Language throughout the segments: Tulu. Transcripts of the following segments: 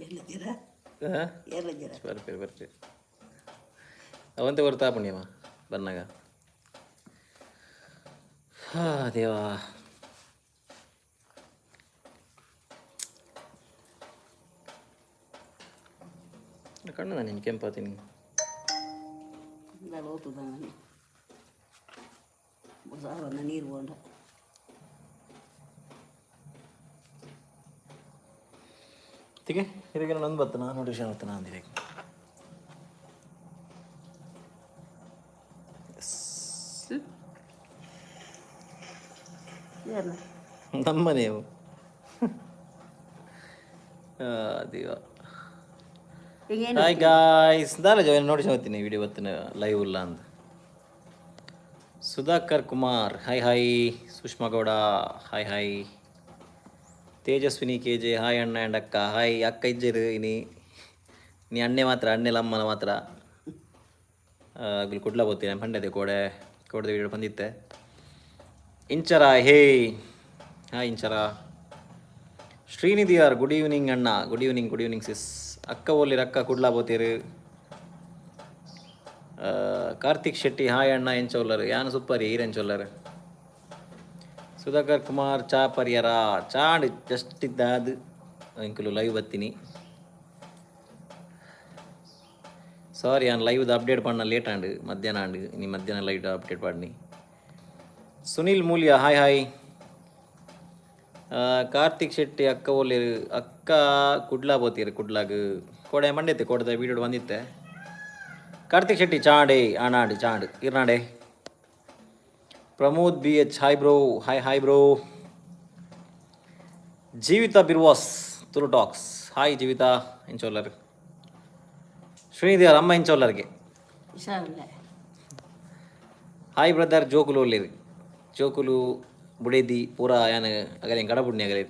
ಏರ್ಲಜ್ಜರ? ಹಾಂ. ಏರ್ಲಜ್ಜರ? ಬರ್ಪೇರು ಬರ್ಪೇರು. ಅವಂತೆ ಬರ್ತಾ ಪುಣ್ಯಮ್ಮ ಬನ್ನಾಗ. ಹಾ ದೇವಾ. ಕಣ್ಣು ನಾನು ಕೆಂಪಾತೀನಿ. ಹೋಗ್ತದ ನಾನು ಸಾವನ್ನ ನೀರು ಬೋಂಡ. ತಿಗೆ ಇದಕ್ಕೆ ನಂದು ಬತ್ತನ ನೋಟಿಫಿಕೇಶನ್ ಬತ್ತನ ಅಂದಿದೆ. ಏನ? ನಮ್ಮನೆಯವು ದೇವ. ಏನು? ಹಾಯ್ ಗಾಯ್ಸ್, ದಾಲ ಜಾಯಿನ್ ನೋಡಿ ಹೋಗ್ತೀನಿ ವಿಡಿಯೋ ಬತ್ತನ ಲೈವ್ ಇಲ್ಲ ಅಂತ. Sudhakar Kumar, hi hi. Sushma Gowda, hi hi. Tejaswini K J, hi ಅಣ್ಣ ಆ್ಯಂಡ್ ಅಕ್ಕ. ಹಾಯ್. ಅಕ್ಕ ಇಜ್ಜರು ಇನಿ, ನೀ ಅಣ್ಣೆ ಮಾತ್ರ, ಅಣ್ಣೆ ಅಮ್ಮನ ಮಾತ್ರ. ಅಗ್ಲು ಕುಡ್ಲ ಬೋತೀನಿ ಪಂಡದೆ ಕೋಡೆ ಕೋಡೆದ ವಿಡಿಯೋ ಬಂದಿತ್ತೆ. ಇಂಚರ, ಹೇ, ಹಾಯ್ ಇಂಚರ. ಶ್ರೀನಿಧಿ ಆರ್, ಗುಡ್ ಈವ್ನಿಂಗ್ ಅಣ್ಣ. Good evening, good evening sis. ಅಕ್ಕ ಓಲಿರ್? ಅಕ್ಕ ಕುಡ್ಲಾ ಬೋತೀರು. ಕಾರ್ತಿಕ್ ಶೆಟ್ಟಿ, ಹಾಯ್ ಅಣ್ಣ, ಎಂಚೋಲ್ಲರು? ಯಾನು ಸೂಪರ್, ಈರ್ ಎಂಚೋಲ್ಲರು? ಸುಧಾಕರ್ ಕುಮಾರ್, ಚಾ ಪರಿಯರ? ಚಾಂಡ್ ಜಸ್ಟ್ ಇದ್ದಾದು ಎಂಕುಲು ಲೈವ್ ಬತ್ತೀನಿ. ಸಾರಿ, ಯಾನ್ ಲೈವ್ದ ಅಪ್ಡೇಟ್ ಪಣ್ಣ ಲೇಟ್ ಆಂಡ್, ಮಧ್ಯಾಹ್ನ ಆಂಡ್. ನೀ ಮಧ್ಯಾಹ್ನ ಲೈವ್ ಅಪ್ಡೇಟ್ ಪಾಡ್ನಿ. Sunil Mulya, hi hi. ಕಾರ್ತಿಕ್ ಶೆಟ್ಟಿ, ಅಕ್ಕ ಓಲಿರು? ಅಕ್ಕ ಕುಡ್ಲಾ ಬೋತೀರು. ಕುಡ್ಲಾಗ್ ಕೋಡೆ ಮಂಡೈತೆ, ಕೋಡೆದ ವೀಡಿಯೋ ಬಂದಿತ್ತೆ. ಕಾರ್ತಿಕ್ ಶೆಟ್ಟಿ, ಚಾಂಡೆ ಆನಾಂಡ್ ಚಾಂಡ್ ಇರ್ನಾಡೆ. Pramod B H, hi bro. Hi hi bro. Jeevitha Birwas, Tulu tax, hi Jeevitha, ಎಂಚೋಲ್ಲರ್? ಶ್ರೀನಿಧಿ ಅವ್ರ ಅಮ್ಮ ಎಂಚೋಲ್ಲರ್ಗೆ? ಹುಷಾರಿಲ್ಲ. ಹಾಯ್ ಬ್ರದರ್, ಜೋಕುಲು ಒಲ್ಲೇರು? ಜೋಕುಲು ಬುಡೇದಿ ಪೂರ ಯಾನ್ ಅಗಲೆ ಗಡಬುಡ್ನಿ ಅಗಲೆ.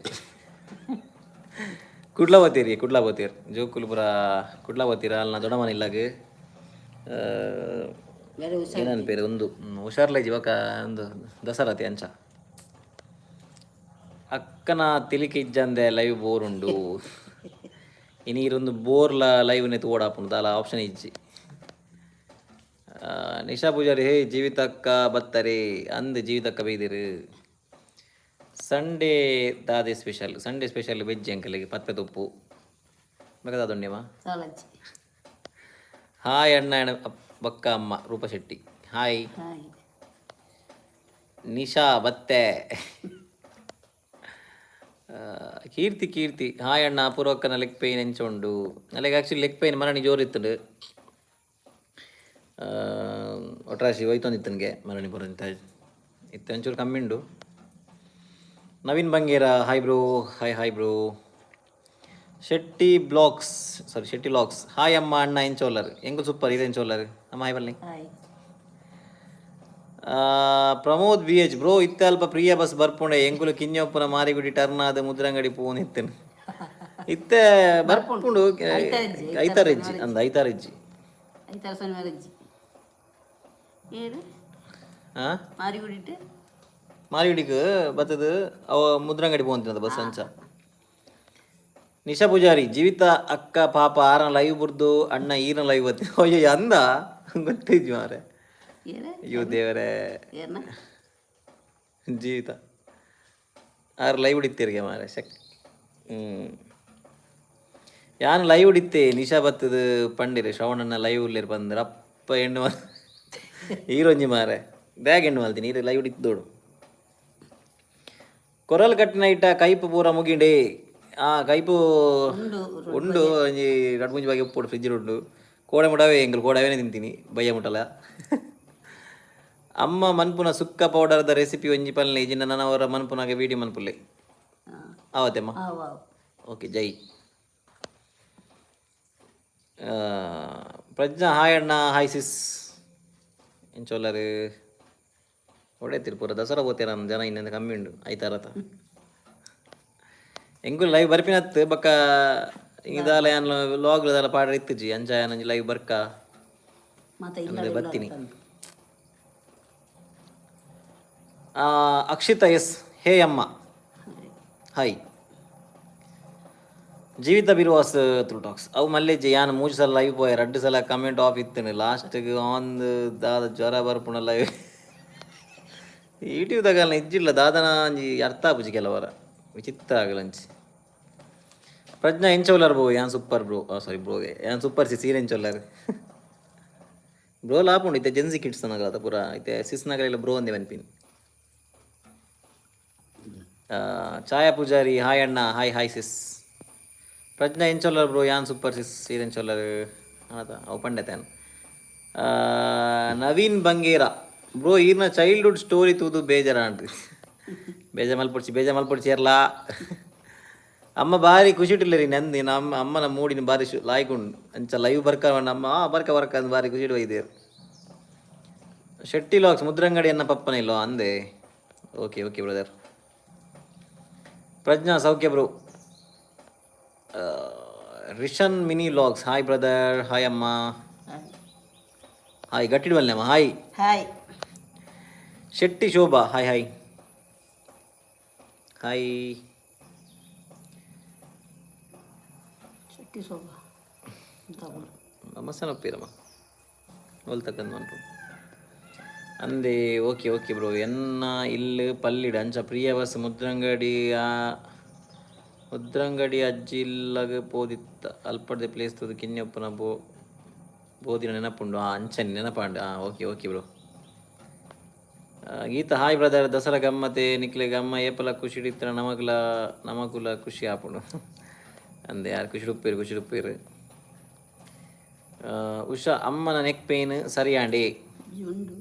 ಕುಡ್ಲ ಬೋತೀರಿ, ಕುಡ್ಲ ಬೋತೀರ್. ಜೋಕುಲು ಪೂರ ಕುಡ್ಲ ಬೋತೀರ. ಅಲ್ನ ದೊಡ್ಡಮನ ಇಲ್ಲಾಗ. ಬೇರೆ ಹುಷಾರ್ ಏನನ್ ಪೇರು ಒಂದು ಹುಷಾರ್ಲ ಇವಾಗ ಒಂದು ದಸರಾತಿ ಅಂಚ. ಅಕ್ಕನ ತಿಳಿಕೆ ಇಜ್ಜಂದೆ ಲೈವ್ ಬೋರ್ ಉಂಡು. ಇನಿ ಇರೊಂದು ಬೋರ್ಲ ಲೈವ್ ನೆತ್ತು ಓಡಾಪುಂಡು, ದಾಲ ಆಪ್ಷನ್ ಇಜ್ಜಿ. ನಿಶಾ ಪೂಜಾರಿ, ಹೇ ಜೀವಿತಕ್ಕ ಬತ್ತರೆ ಅಂದ್ ಜೀವಿತಕ್ಕ ಬೈದಿರು. ಸಂಡೇ ದಾದೆ ಸ್ಪೆಷಲ್? ಸಂಡೇ ಸ್ಪೆಷಲ್ ವೆಜ್ ಅಂಕಲಿಗೆ ಪತ್ಪೆ ತುಪ್ಪು ಬೇಕಾದೊಂಡಿಯಮ್ಮ. ಸಾಲಜ್ಜಿ. ಹಾಯ್ ಅಣ್ಣ ಬಕ್ಕ ಅಮ್ಮ, ರೂಪ ಶೆಟ್ಟಿ, ಹಾಯ್. ಹಾಯ್. ನಿಶಾ ಬತ್ತೆ. ಕೀರ್ತಿ ಕೀರ್ತಿ, ಹಾಯ್ ಅಣ್ಣ. ಅಪೂರ್ವಕ್ಕನ ಲೆಗ್ ಪೈನ್ ಎಂಚ ಉಂಡು? ಅಲ್ಲಿಗೆ ಆ್ಯಕ್ಚುಲಿ ಲೆಗ್ ಪೈನ್ ಮರಣಿ ಜೋರು ಇತ್ತುಂಡು. ಒಟ್ರಾಶಿ ಹೋಯ್ತೊಂದಿತ್ತನಿಗೆ ಮರಣಿ ಬರಂತ ಇತ್ತು, ಒಂಚೂರು ಕಮ್ಮಿ ಉಂಡು. Naveen Bangera, hi bro. Hi hi bro. Shetty blocks, ಸಾರಿ, ಶೆಟ್ಟಿ ಲಾಕ್ಸ್, ಹಾಯ್ ಅಮ್ಮ ಅಣ್ಣ ಎಂಚೋಲ್ಲರ್? ಎಂಗು ಸೂಪರ್, ಇದೆ ಎಂಚೋಲ್ಲರ್? ಅಮ್ಮ ಹಾಯ್ ಬನ್ನಿ. Hi. Pramod B H, bro ಇತ್ತೆ ಅಲ್ಪ ಪ್ರಿಯ ಬಸ್ ಬರ್ಪುಂಡೆ, ಎಂಕುಲು ಕಿನ್ಯೊಪ್ಪನ ಮಾರಿಗುಡಿ ಟರ್ನ್ ಆದ ಮುದ್ರಂಗಡಿ ಪೂನ್ ಇತ್ತೇನೆ. ಇತ್ತೆ ಬರ್ಪುಂಡು. ಐತಾರೆಜ್ಜಿ. ಐತಾರೆಜ್ಜಿ ಅಂದ, ಐತಾರೆಜ್ಜಿ. ಐತಾರ ಶನಿವಾರ ಅಜ್ಜಿ ಏನು? ಹಾ. ಮಾರಿಗುಡಿಟ್ಟು. ಮಾರಿಗುಡಿಗೆ ಬತ್ತದ ಅವ ಮುದ್ರಂಗಡಿ ಪೋಂತಿನದ ಬಸ್ ಅಂಚ. ನಿಶಾ ಪೂಜಾರಿ, ಜೀವಿತ ಅಕ್ಕ ಪಾಪ ಆರನ ಲೈವ್ ಬುರ್ದು ಅಣ್ಣ ಈರನ ಲೈವ್ ಬತ್ತಿ. ಅಯ್ಯೋ ಅಂದ ಗೊತ್ತಿದ್ವಿ ಮಾರೆ. ಏನು? ಅಯ್ಯೋ ದೇವರೇ. ಏನ? ಜೀವಿತ ಆರು ಲೈವ್ ಹಿಡಿತೀರಿಗೆ ಮಾರೆ ಶಕ್. ಯಾನ್ ಲೈವ್ ಹಿಡಿತೆ ನಿಶಾ ಬತ್ತದ ಪಂಡಿರೆ ಶ್ರವಣಣ್ಣ ಲೈವ್ ಉಲ್ಲೇರ್ ಬಂದ್ರೆ ಅಪ್ಪ ಹೆಣ್ಣು ಈರೊಂಜಿ ಮಾರೆ ಬ್ಯಾಗ್ ಹೆಣ್ಣು ಮಲ್ತೀನಿ ಈರು ಲೈವ್ ಹಿಡಿತದೋಡು. ಕೊರಲ್ ಕಟ್ಟಿನ ಇಟ್ಟ ಕೈಪು ಪೂರ ಮುಗಿಂಡೆ. ಆ ಕೈಪು ಉಂಡು. ಉಂಡು, ಒಂಜಿ ರಡ್ಡ್ ಮೂಜಿ ಬಾಗಿ ಉಪ್ಪುಡು ಫ್ರಿಜ್ ಉಂಡು. ಕೋಡೆ ಮುಡವೇ ಎಂಕುಲು ಕೋಡವೇನೆ ತಿಂತೀನಿ ಬಯ್ಯ ಮುಟ್ಟಲ. ಅಮ್ಮ ಮನ್ಪುನ ಸುಕ್ಕ ಪೌಡರ್ದ ರೆಸಿಪಿ ಒಂಜಿ ಪಲ್ಲೆ ಇಜಿನ ನನ್ನ ಅವರ ಮನ್ಪುನಾಗ ವೀಡಿಯೋ ಮನ್ಪುಲ್ಲೆ. ಆವತ್ತೆಮ್ಮ. ಆವು ಆವು. ಓಕೆ, ಜೈ. ಪ್ರಜ್ಞಾ, ಹಾಯ್ ಅಣ್ಣ, ಹಾಯ್ ಸಿಸ್. ಎಂಚೋಲ್ಲರು ಒಡೆ ತಿರುಪುರ ದಸರಾ ಪೋತೇರ ಜನ ಇನ್ನೊಂದು ಕಮ್ಮಿ ಉಂಡು ಐತಾರತ. ಎಂಕುಲು ಲೈವ್ ಬರ್ಪಿನತ್ತು ಬಕ್ಕ ಇದಾಲ ಯಾನ್ ಲಾಗ್ ದಾಲ ಪಾಡ್ರೆ ಇತ್ತುಜಿ ಅಂಚ ಯಾನ್ ಒಂಜಿ ಲೈವ್ ಬರ್ಕ ಮಾತ ಇಲ್ಲ. ಅಂದ್ರೆ ಬತ್ತೀನಿ. ಅಕ್ಷಿತಾ ಎಸ್, ಹೇ ಅಮ್ಮ, ಹಾಯ್. ಜೀವಿತ ಬಿರುವಾಸ್ ತ್ರೂ ಟಾಕ್ಸ್ ಅವು ಮಲ್ಲೆಜ್ಜೆ. ಯಾನ್ ಮೂಜಿ ಸಲ ಲೈವ್ ಪೋಯೆ, ರಡ್ಡ್ ಸಲ ಕಮೆಂಟ್ ಆಫ್ ಇತ್ತುಂಡು. ಲಾಸ್ಟ್ಗೆ ಆನ್ ದಾದ ಜ್ವರ ಬರ್ಪುಣ ಲೈವ್ ಯೂಟ್ಯೂಬ್ ದಾಗಲ್ನ ಇಜ್ಜಿಲ್ಲ. ದಾದನ ಒಂಜಿ ಅರ್ಥ ಆಪುಜಿ ಕೆಲವರ, ವಿಚಿತ್ರ ಆಗಲಂಚಿ. ಪ್ರಜ್ಞಾ ಎಂಚ ಉಲ್ಲರ್ ಬ್ರೋ? ಯಾನ್ ಸೂಪರ್ ಬ್ರೋ. ಸಾರಿ ಬ್ರೋ, ಯಾನ್ ಸೂಪರ್ ಸಿಸ್. ಈರ್ ಎಂಚ ಉಲ್ಲರ್ ಬ್ರೋ? ಲಾಪುಂಡು ಇತ್ತೆ ಜೆನ್ಸಿ ಕಿಡ್ಸ್ ನಗಲ ಪೂರ. ಇತ್ತೆ ಸಿಸ್ ನಗಲೆಲ್ಲ ಬ್ರೋ ಅಂದೆ ಪನ್ಪಿನಿ. ಛಾಯಾ ಪೂಜಾರಿ, ಹಾಯ್ ಅಣ್ಣ. Hi hi sis. ಪ್ರಜ್ಞಾ ಎಂಚ ಉಲ್ಲರ್ ಬ್ರೋ? ಯಾನ್ ಸೂಪರ್ ಸಿಸ್. ಈರ್ ಎಂಚ ಉಲ್ಲರ್? ಅದ ಅವು ಪಂಡೆತೇನ್. ನವೀನ್ ಬಂಗೇರ ಬ್ರೋ, ಈರ್ನ ಚೈಲ್ಡ್ಹುಡ್ ಸ್ಟೋರಿ ತೂದು ಬೇಜಾರಾಂಡ್. ಬೇಜಾರ್ ಮಲ್ಪೊಡ್ಚಿ, ಬೇಜಾರ್ ಮಲ್ಪೊಡ್ಚಿ ಇರ್ಲಾ. ಅಮ್ಮ ಬಾರಿ ಖುಷಿಟಿಲ್ಲರಿ ನಂದಿ. ನಮ್ಮ ಅಮ್ಮನ ಮೂಡಿನ ಬಾರಿ ಶು ಲಾಯ್ಕುಂಡು. ಅಂಚ ಲೈವ್ ಬರ್ಕ ಅಮ್ಮ ಬರ್ಕ ಬರ್ಕ ಅಂದ್ ಬಾರಿ ಖುಷಿಡ್ ಒಯ್ದೇರು. ಶೆಟ್ಟಿ ಲಾಕ್ಸ್, ಮುದ್ರಂಗಡಿ ಎನ್ನ ಪಪ್ಪನ ಇಲ್ಲೋ ಅಂದೆ. Okay okay brother. ಪ್ರಜ್ಞಾ ಸೌಖ್ಯ bro. Rishan mini logs, hi brother. Hi ಅಮ್ಮ. ಹಾಯ್. ಗಟ್ಟಿಡುವಲ್ಲೆ ಅಮ್ಮ. ಹಾಯ್. ಹಾಯ್. ಶೆಟ್ಟಿ ಶೋಭಾ, ಹಾಯ್ ಹಾಯ್ ಹಾಯ್. ಶೆಟ್ಟಿ ಶೋಭಾ ತಗೊಂಡು. ನಮಸ್ತೆ ಒಪ್ಪಿರಮ್ಮ ಒಲ್ ತಕ್ಕಂದು ಮನ್ಪು ಅಂದೆ. Okay okay bro. ಎನ್ನ ಇಲ್ಲು ಪಲ್ಲಿಡ್ ಅಂಚ ಪ್ರಿಯ ಬಸ್ ಮುದ್ರಂಗಡಿ, ಆ ಮುದ್ರಂಗಡಿ ಅಜ್ಜಿ ಇಲ್ಲಗ ಪೋದಿತ್ತ. ಅಲ್ಪಡ್ದೆ ಪ್ಲೇಸ್ ತೂದು ಕಿನ್ಯಪ್ಪನ ಬೋ ಬೋದಿನ ನೆನಪುಂಡು. ಆ ಅಂಚನೆ ನೆನಪಾಂಡು. ಹಾಂ, okay okay bro. Geetha, hi brother. Dasara ಗಮ್ಮತೆ. ನಿಕ್ಲೆ ಗಮ್ಮ ಏಪಲ ಖುಷಿ ಇತ್ತಿನ ನಮಗ್ಲ ನಮಕುಲ ಖುಷಿ ಆಪುಂಡು ಅಂದೆ. ಯಾರು ಖುಷಿ ಉಪ್ಪೇರು, ಖುಷಿ ಉಪ್ಪೇರು. ಉಷಾ, ಅಮ್ಮನ ನೆಕ್ ಪೇನ್ ಸರಿಯಾಂಡಿ? ಉಂಡು.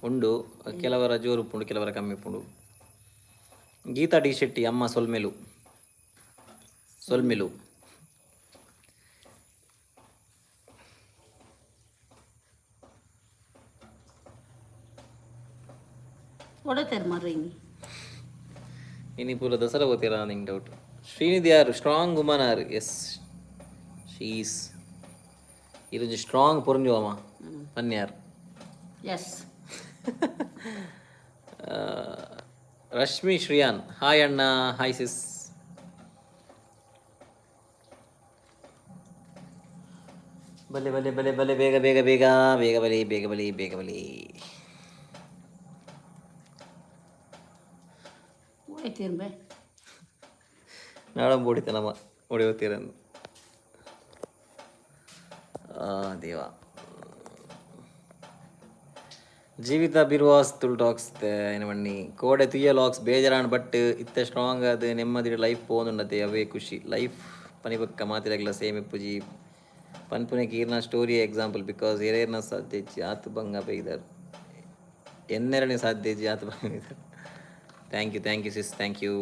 ಉಂಡು. ಕೆಲವರ ಜೋರು ಉಪ್ಪುಂಡು, ಕೆಲವರ ಕಮ್ಮಿ ಉಪ್ಪುಂಡು. ಗೀತಾ ಡಿ ಶೆಟ್ಟಿ, ಅಮ್ಮ ಸೊಲ್ಮೆಲು ಸೊಲ್ಮೆಲು. ಕೊಡತೇರು ಮರ್ರೆ ಇನಿ. ಇನಿ ಪೂರ ದಸರಾ ಹೋತೀರಾ? ನಿಂಗೆ ಡೌಟ್. ಶ್ರೀನಿಧಿ ಯಾರು? ಸ್ಟ್ರಾಂಗ್ ವುಮನ್ ಆರ್. ಎಸ್, ಶೀಸ್ ಇರುಂಜಿ ಸ್ಟ್ರಾಂಗ್ ಪೊರಂಜು ಅಮ್ಮ ಪನ್ಯಾರ್. ಎಸ್. ರಶ್ಮಿ ಶ್ರೀಯಾನ್, ಹಾಯ್ ಅಣ್ಣ. ಹಾಯ್ ಸಿಸ್. ಬಲೆ ಬಲೆ ಬಲೆ ಬಲೆ, ಬೇಗ ಬೇಗ ಬೇಗ ಬೇಗ ಬಲಿ, ಬೇಗ ಬಲಿ, ಬೇಗ ಬಲಿ. ಹೋಯ್ತೀನ್ ಬೇ. ನಾಳೆ ಬೋಡಿತ ನಮ್ಮ ಓಡಿ ಹೋಗ್ತೀರಂದು. ದೇವ ಜೀವಿತ ಬಿರುವಾಸ್ ತುಳು ಟಾಕ್ಸ್ ಬಣ್ಣಿ ಕೋಡೆ ತುಯ್ಯ ಲಾಕ್ಸ್ ಬೇಜಾರಾಣ್, ಬಟ್ ಇತ್ತೆ ಸ್ಟ್ರಾಂಗ್ ಅದು ನೆಮ್ಮದಿ ಲೈಫ್ ಪೋನುಂಡತೆ. ಅವೇ ಖುಷಿ ಲೈಫ್. ಪನಿಬಕ್ಕ ಮಾತಿರಗ್ಲ ಸೇಮ್ ಇಪ್ಪುಜಿ ಪನ್ಪುನೆ ಈರ್ನ ಸ್ಟೋರಿ ಎಕ್ಸಾಂಪಲ್. Because ಏರೇರ್ನ ಸಾಧ್ಯ ಇಜ್ಜಿ ಆತು ಬಂಗ ಬೈದಾರ್, ಎನ್ನೆರನೇ ಸಾಧ್ಯ ಇಜ್ಜಿ ಆತು ಬಂಗ ಬೈದಾರ್. Thank you, thank you sis, thank you.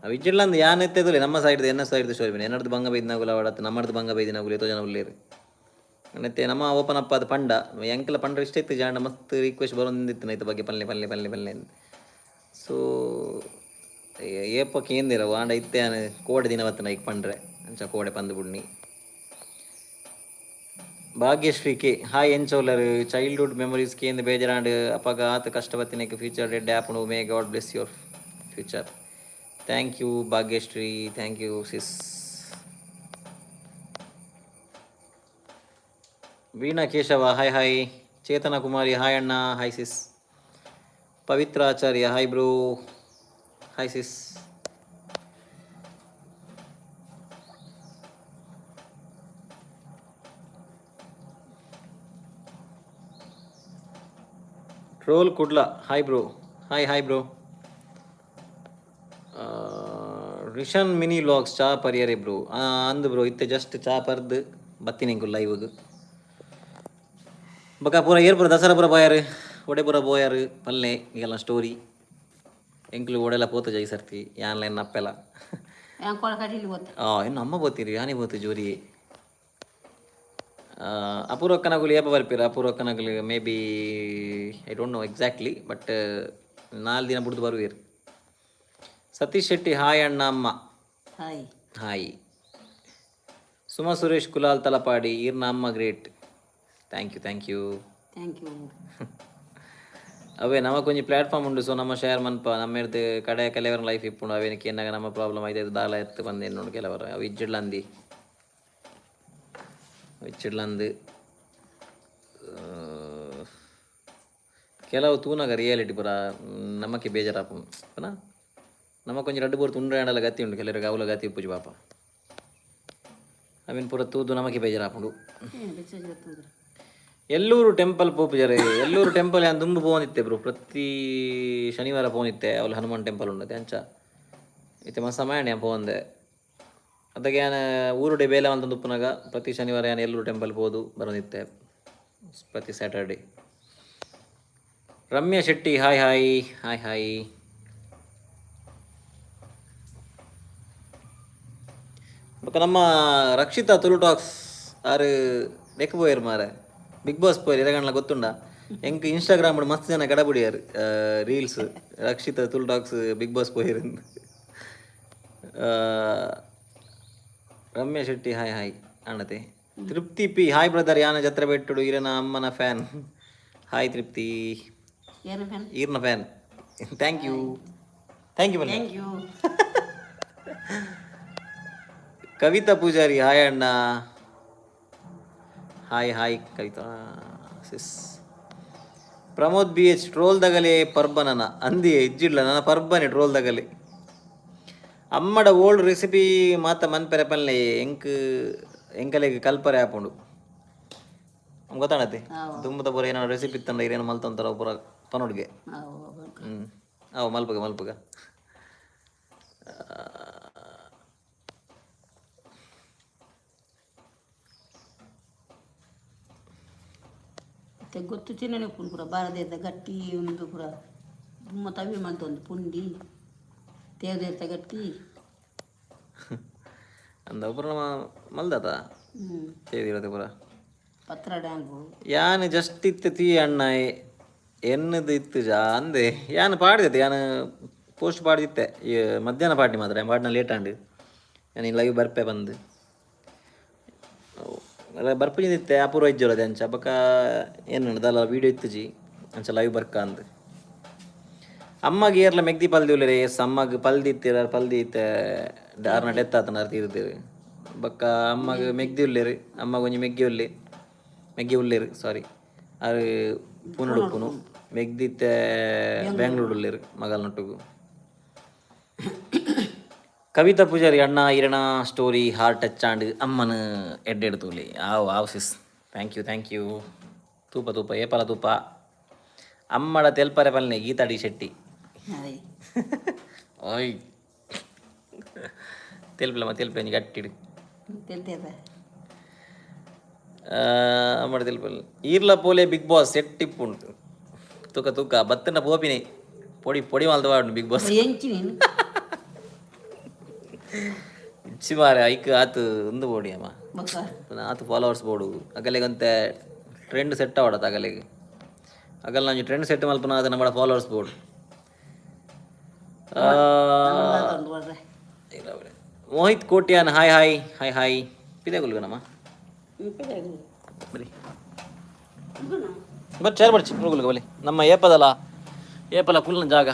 ಅವಿಜ್ಜಿಲ್ಲಂದು ಯಾನ್ ಎತ್ತೆದುಲೆ ನಮ್ಮ ಸೈಡ್ ಎನ್ನ ಸೈಡ್ ಸ್ಟೋರಿ ಬನ್ನಿ. ಎನ್ನಡ್ದು ಬಂಗ ಬೈದಿನಗುಲ ಅವಡತ್ತು, ನಮ್ಮಡ್ದು ಬಂಗ ಬೈದಿನಗುಲು ಏತೋ ಜನ ಉಲ್ಲೇರು. ಮತ್ತೆ ನಮ್ಮ ಓಪನ್ ಅಪ್ ಅದು ಪಂಡ ಎಂಕಲ ಪಂಡ ಇಷ್ಟ ಇತ್ತು ಜಾಂಡ. ಮಸ್ತ್ ರಿಕ್ವೆಸ್ಟ್ ಬರೊಂದಿತ್ತು ಐತ ಬಗ್ಗೆ, ಪಲ್ಲೆ ಪಲ್ಲೆ ಪಲ್ಲೆ ಪಲ್ಲೆ. ಸೊ ಏಪ ಕೇಂದಿರ ವಾಂಡ ಇತ್ತೆ ಯಾನ್ ಕೋಡೆ ದಿನ ಬತ್ತನ ಐಕ್ ಪಂಡ್ರೆ ಅಂಚ ಕೋಡೆ ಪಂದು ಬುಡ್ನಿ. ಭಾಗ್ಯಶ್ರೀ ಕೆ, ಹಾಯ್, ಎಂಚೋಲರ್? ಚೈಲ್ಡ್ಹುಡ್ ಮೆಮೊರೀಸ್ ಕೇಂದ್ರ ಬೇಜಾರಾಂಡ್. ಅಪಗ ಆತ ಕಷ್ಟ ಬತ್ತಿನಕ್ಕೆ ಫ್ಯೂಚರ್ ಡೆಡ್ ಆಪುಂಡು. May God bless your future. Thank you Bhagyashree, thank you sis. Veena Keshava, hi hi. Chetana Kumari, hi ಅಣ್ಣ. Hi sis. Pavitra Acharya, hi bro. Hi sis. Troll Kudla, hi bro. Hi hi bro. Rishan mini logs, ಚಾ ಪರಿಯರೆ ಬ್ರೋ? ಅಂದು ಬ್ರೋ, ಇತ್ತೆ ಜಸ್ಟ್ ಚಾ ಪರ್ದು ಬತ್ತಿನ ಎಂಕುಲು ಲೈವ್ಗ್. ಬೊಕ ಪೂರ ಏರ್ ಪೂರ ದಸರಾ ಪೂರ ಪೋಯಾರು, ಒಡೆ ಪೂರ ಪೋಯಾರು ಪಲ್ಲೆ ಈಗೆಲ್ಲ ಸ್ಟೋರಿ. ಎಂಕ್ಲು ಓಡೆಲ್ಲ ಪೋತು ಜೈ ಸರ್ತಿ ಯಾನ್ಲ ಎನ್ನ ಅಪ್ಪೆಲ. ಯಾನ್ ಕೊಳಕಟಿಲಿ ಗೊತ್ತ. ಇನ್ನು ಅಮ್ಮ ಬೋತೀರಿ, ಯಾನಿ both ಜೋರಿ. ಅಪೂರ್ವಕ್ಕನಗುಲು ಏಪ ಬರ್ಪೀರ? ಅಪೂರ್ವಕ್ಕನಗುಲು maybe, I don't know exactly, but 4 ದಿನ ಬುಡ್ದು ಬರುವೀರು. ಸತೀಶ್ ಶೆಟ್ಟಿ, ಹಾಯ್ ಅಣ್ಣ, ಅಮ್ಮ. ಹಾಯ್. ಹಾಯ್. ಸುಮಾ ಸುರೇಶ್ ಕುಲಾಲ್ ತಲಪಾಡಿ, ಈರ್ನ ಅಮ್ಮ great. Thank you, thank you. Thank you. ಅವೇ ನಮಕ್ ಒಂಜಿ ಪ್ಲಾಟ್ಫಾರ್ಮ್ ಉಂಡು. ಸೊ ನಮ್ಮ ಶೇರ್ ಮನ್ಪ ನಮ್ಮ ಇರ್ದು ಕಡೆ ಕೆಲವರ ಲೈಫ್ ಇಪ್ಪುಂಡು. ಅವೇನಕ್ಕೆ ಏನಾಗ ನಮ್ಮ ಪ್ರಾಬ್ಲಮ್ ಆಯ್ತು, ದಾಲ ಎತ್ತು ಬಂದು ನೋಡು. ಕೆಲವರು ಅವು ಇಜ್ಜಿಡ್ಲಂದಿ ಇಚ್ಚಿಡ್ಲಂದು. ಕೆಲವು ತೂನಾಗ ರಿಯಾಲಿಟಿ ಪೂರ ನಮಕ್ಕೆ ಬೇಜಾರಾಪುಂಡು ಪನ. ನಮಕ್ ಒಂಜಿ ರಡ್ಡು ಬೋರ್ ತುಂಡ್ರೆ ಆಂಡಲ ಗತಿ ಉಂಡು. ಕೆಲವರಿಗೆ ಅವಲ ಗತಿ ಉಪ್ಪುಜಿ ಪಾಪ. ಅವಿನ್ ಪೂರ ತೂದು ನಮಕ್ಕೆ ಬೇಜಾರಾಪುಂಡು. ಏನು ಮೆಸೇಜ್ ಬರ್ತಂದ್ರೆ? ಎಲ್ಲೂರು ಟೆಂಪಲ್ ಪೋಪುಜಾರೆ? ಎಲ್ಲೂರು ಟೆಂಪಲ್ ಯಾನ್ ದುಂಬು ಪೋವೊಂದಿತ್ತೆ ಬ್ರೋ. ಪ್ರತಿ ಶನಿವಾರ ಪೋನಿತ್ತೆ. ಅವ್ಲು ಹನುಮಾನ್ ಟೆಂಪಲ್ ಉಂಡತೆ ಅಂಚ. ಇತ್ತೆ ಮಸ್ತ್ ಸಮಯ ಯಾನ್ ಪೋವಂದೆ. ಅದಕ್ಕೆ ಯಾನ್ ಊರುಡೆ ಬೇಲೆ ಮಲ್ತೊಂದು ಉಪ್ಪುನಗ ಪ್ರತಿ ಶನಿವಾರ ಯಾನ್ ಎಲ್ಲೂರು ಟೆಂಪಲ್ ಪೋದು ಬರೋದಿತ್ತೆ, ಪ್ರತಿ Saturday. Ramya Shetty, hi hi hi hi. ಬೊಕ್ಕ ನಮ್ಮ ರಕ್ಷಿತಾ ತುಳು ಟಾಕ್ಸ್ ಆರು ಬೆಕ್ ಪೋಯೆರ್ ಮಾರೆ, ಬಿಗ್ ಬಾಸ್ ಪೋಯೆರ್. ಇರಗಣ್ಲ ಗೊತ್ತುಂಡ? ಎಂಕ್ ಇನ್ಸ್ಟಾಗ್ರಾಮ್ ಮಸ್ತ್ ಜನ ಕಡಬುಡಿಯಾರ್ reels, Rakshitha Tulu talks Bigg Boss ಪೋಯೆರ್. ರಮ್ಯಾ ಶೆಟ್ಟಿ, ಹಾಯ್ ಹಾಯ್ ಅಣ್ಣತೆ. ತೃಪ್ತಿ ಪಿ, ಹಾಯ್ ಬ್ರದರ್, ಯಾನ ಜತ್ರ ಬೆಟ್ಟುಡು ಇರನ ಅಮ್ಮನ ಫ್ಯಾನ್. ಹಾಯ್ ತೃಪ್ತಿ. ಏನು ಫ್ಯಾನ್? ಈರ್ನ fan. Thank you, thank you ಬನ್ನಿ. Thank you. Kavita Poojary, hi ಅಣ್ಣ. Hi hi Kavitha sis. Pramod B H, troll ದಗಲೆ ಪರ್ಬನನ ಅಂದಿ ಇಜ್ಜಿಡ್ಲ ನನ್ನ ಪರ್ಬನೆ ಟ್ರೋಲ್ ದಗಲೆ. ಅಮ್ಮಡ ಓಲ್ಡ್ ರೆಸಿಪಿ ಮಾತ ಮನ್ಪೆರೆ ಪನ್ಲೆ, ಎಂಕ್ ಎಂಕಲೆಗ್ ಕಲ್ಪರೆ ಆಪುಂಡು. ಗೊತ್ತಾಣತೆ? ದುಂಬುದ ಪೂರ ಏನೋ ರೆಸಿಪಿ ಇತ್ತಂಡ ಇರೇನು ಮಲ್ತೊಂತಾರ ಪೂರ ಪನೊಡ್ಗೆ. ಹ್ಞೂ, ಅವು ಮಲ್ಪಗ ಮಲ್ಪಗ. ಮತ್ತೆ ಗೊತ್ತು ತಿನ್ನನೆ ಪುಂಡು ಪೂರ ಬಾರದೇರ್ದ ಗಟ್ಟಿ ಒಂದು ಪೂರ ತುಂಬ ತವಿ ಮಂತೊಂದು ಪುಂಡಿ ತೇದೇರ್ತ ಗಟ್ಟಿ. ಅಂದ ಪೂರ ನಮ್ಮ ಮಲ್ದತ. ತೇದಿರತೆ ಪೂರ. ಪತ್ರ ಡ್ಯಾಂಗು. ಯಾನ್ ಜಸ್ಟ್ ಇತ್ತು ತೀ ಅಣ್ಣ ಎನ್ನದು ಇತ್ತು ಜಾ ಅಂದೆ. ಯಾನ್ ಪಾಡ್ದಿತ್ತೆ, ಯಾನ್ ಪೋಸ್ಟ್ ಪಾಡ್ದಿತ್ತೆ. ಈ ಮಧ್ಯಾಹ್ನ ಪಾಡ್ನಿ ಮಾತ್ರ ಪಾಡ್ನ ಲೇಟ್ ಆಂಡ್. ಯಾನ್ ಲೈವ್ ಬರ್ಪೆ ಬಂದು ಬರ್ಪುಜಿಂದಿತ್ತೆ. ಅಪೂರ್ವ ಇಜ್ಜೋಲದೆ ಅಂಚ. ಬೊಕ ಏನು ದಾಲ ವೀಡಿಯೋ ಇತ್ತುಜಿ, ಅಂಚ ಲೈವ್ ಬರ್ಕ ಅಂದ್. ಅಮ್ಮಗ್ ಏರ್ಲ ಮೆಗ್ದಿ ಪಲ್ದಿ ಉಲ್ಲೆರೆ? ಎಸ್, ಅಮ್ಮಗ್ ಪಲ್ದಿ ಇತ್ತೆರ್. ಪಲ್ದಿ ಇತ್ತೆ ಆರ್ನ ಡೆತ್ ಆತನ, ಆರ್ ತೀರ್ದೆರ್. ಬೊಕ್ಕ ಅಮ್ಮಗ್ ಮೆಗ್ದಿ ಉಲ್ಲೆರ್. ಅಮ್ಮಗ್ ಒಂಜಿ ಮೆಗ್ಗಿ ಉಲ್ಲೆ, ಮೆಗ್ಗಿ ಉಲ್ಲೆರ್, ಸಾರಿ. ಆರ್ ಪೂನಡ್ ಉಪ್ಪುನು. ಮೆಗ್ದಿ ಇತ್ತೆ ಬೆಂಗ್ಳೂರು ಉಲ್ಲೆರ್ ಮಗಲ್ನೊಟ್ಟುಗು. ಕವಿತಾ ಪೂಜಾರಿ, ಅಣ್ಣ ಇರಣ ಸ್ಟೋರಿ ಹಾರ್ಟ್ ಟಚ್ ಆಂಡ್, ಅಮ್ಮನ ಎಡ್ಡೆಡ್ ತೂಲಿ. ಆವ್ ಆವ್ ಸಿಸ್, thank you, thank you. ತೂಪ ತೂಪ ಏಪಲ ತೂಪ. ಅಮ್ಮಡ ತೆಲ್ಪರೆ ಪಲ್ನೆ ಗೀತಾ ಡಿ ಶೆಟ್ಟಿ. ಅದೇ. ಓಯ್, ತೆಲ್ಪಲಮ್ಮ, ತೆಲ್ಪೆ ಒಂಜಿ ಗಟ್ಟಿಡು. ತೆಲ್ತೇದ. ಅಮ್ಮಡ ತೆಲ್ಪಲ್. ಈರ್ಲ ಪೋಲೆ ಬಿಗ್ ಬಾಸ್ ಸೆಟ್ ಇಪ್ಪುಂಡು. ತೂಕ ತೂಕ, ಬತ್ತನ ಪೋಪಿನಿ ಪೊಡಿ ಪೊಡಿ ಮಲ್ತ ಬಿಗ್ ಬಾಸ್. ಎಂಚಿ ನೀನು? ಇಚ್ಚಿ ಮಾರೆ, ಐಕ್ ಆತು ಒಂದು ಬೋಡಿ ಅಮ್ಮ. ಬೊಕ್ಕ? ಆತು ಫಾಲೋವರ್ಸ್ ಬೋಡು. ಅಗಲೆಗಂತೆ ಟ್ರೆಂಡ್ ಸೆಟ್ ಆವಡತ ಅಗಲೆಗ್. ಅಗಲ್ ಒಂಜಿ ಟ್ರೆಂಡ್ ಸೆಟ್ ಮಲ್ಪುನ ಅದು ನಮ್ಮ ಫಾಲೋವರ್ಸ್ ಬೋಡು. ಒಂದು ಬರ್ರೆ. Mohit Kotian, hi hi hi hi. ಪಿದೆ ಗುಲ್ಗನಮ್ಮ. ಬರಿ ಬರ್, ಚೇರ್ ಬರ್ಚಿ ಮುಗುಲ್ಗ ಬಲಿ. ನಮ್ಮ ಏಪದಲ್ಲ ಏಪಲ ಕುಲ್ನ ಜಾಗ.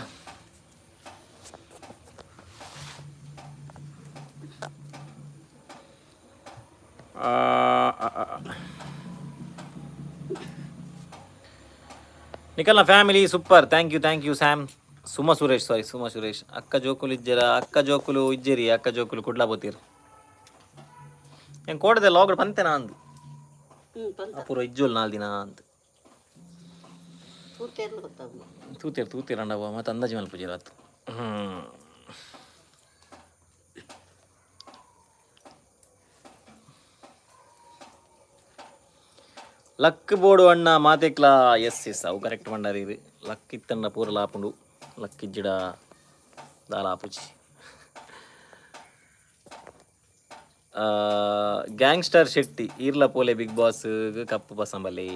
ಆ, ಆ, ಆ. ನಿಖಲ್ನ family super. Thank you, thank you Sam. Suma Suresh, ಸಾರಿ, ಸುಮಾ ಸುರೇಶ್. ಅಕ್ಕ ಜೋಕುಲು ಇಜ್ಜೆರ? ಅಕ್ಕ ಜೋಕುಲು ಇಜ್ಜೆರಿ. ಅಕ್ಕ ಜೋಕುಲು ಕುಡ್ಲಾ ಬೋತೀರ್. ಹೆಂಗೆ ಕೋಡದೆ ಲಾಗ್ಡ್ ಪಂತೆನಾ ಅಂದು. ಅಪೂರ್ವ ಇಜ್ಜೋಲ್ ನಾಲ್ ದಿನ ಅಂತ. ತೂತೇರ್ಲು ಗೊತ್ತಾಗ. ತೂತೇರು ತೂತೇರು ಅಂಡವ ಮತ್ತೆ ಅಂದಾಜು ಮಲ್ಪುಜಿ ರಾತ್. ಹ್ಞೂ, ಲಕ್ ಬೋಡು ಅಣ್ಣ ಮಾತೆಕ್ಲಾ. ಎಸ್ ಎಸ್, ಅವು ಕರೆಕ್ಟ್ ಮಂಡಾರಿ. ಇದು ಲಕ್ ಇತ್ತಂಡ ಪೂರ ಲಾಪುಂಡು, ಲಕ್ ಇಜ್ಜಿಡ ದಾಲ ಆಪುಜಿ. ಗ್ಯಾಂಗ್ಸ್ಟರ್ ಶೆಟ್ಟಿ, ಈರ್ಲ ಪೋಲೆ ಬಿಗ್ ಬಾಸ್ ಕಪ್ಪು ಬಸಂಬಲಿ.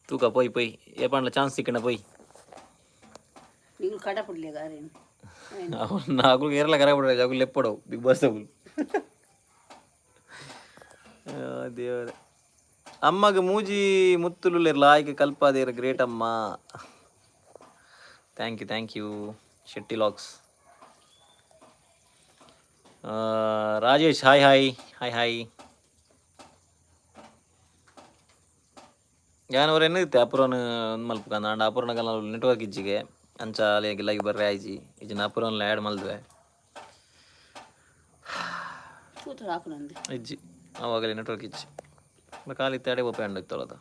ತೂಕ ಪೋಯ್ ಪೋಯ್, ಏಪಂಡ್ಲ ಚಾನ್ಸ್ ಸಿಕ್ಕಂಡ ಪೋಯ್. ನೀವು ಕಡ ಪುಡ್ಲೆ ಗಾರೇನು? ಅವ್ನು ಅಗುಲು ಏರ್ಲ ಕರ ಬಿಡ್ರೆ ಅಗುಲು ಲೆಪ್ಪಡವು ಬಿಗ್ ಬಾಸ್ ಅಗುಲು. ದೇವರೇ. ಅಮ್ಮಗ ಮೂಜಿ ಮುತ್ತುಲು ಲಾಯ್ಕ್ ಕಲ್ಪಾದೇರು, ಗ್ರೇಟ್ ಅಮ್ಮ. Thank you, thank you Shetty locks. Rajesh, hi hi hi hi. ಯಾನ್ ಎನ್ನ ಇತ್ತೆ ಅಪುರನ್ ಮಲ್ಪುಕ ಅಂಡ ಅಪುರನಗಲ ನೆಟ್ವರ್ಕ್ ಇಜ್ಜಿಗೆ, ಅಂಚ ಅಲೆಗ್ ಲೈವ್ ಬರ್ರೆ ಆಯ್ಜಿ. ಇಜ್ಜಿನ ಅಪುರನ್ಲ ಆ್ಯಡ್ ಮಲ್ದುವೆ. ತೂತರ ಹಾಕುನಂದೆ. ಇಜ್ಜಿ, ಆವಾಗಲೇ ನೆಟ್ವರ್ಕ್ ಇಜ್ಜಿ. ಖಾಲಿ ಇತ್ತೆ ಅಡೆ ಪೋಪೆ ಅಂಡ ಇತ್ತೊಳದ.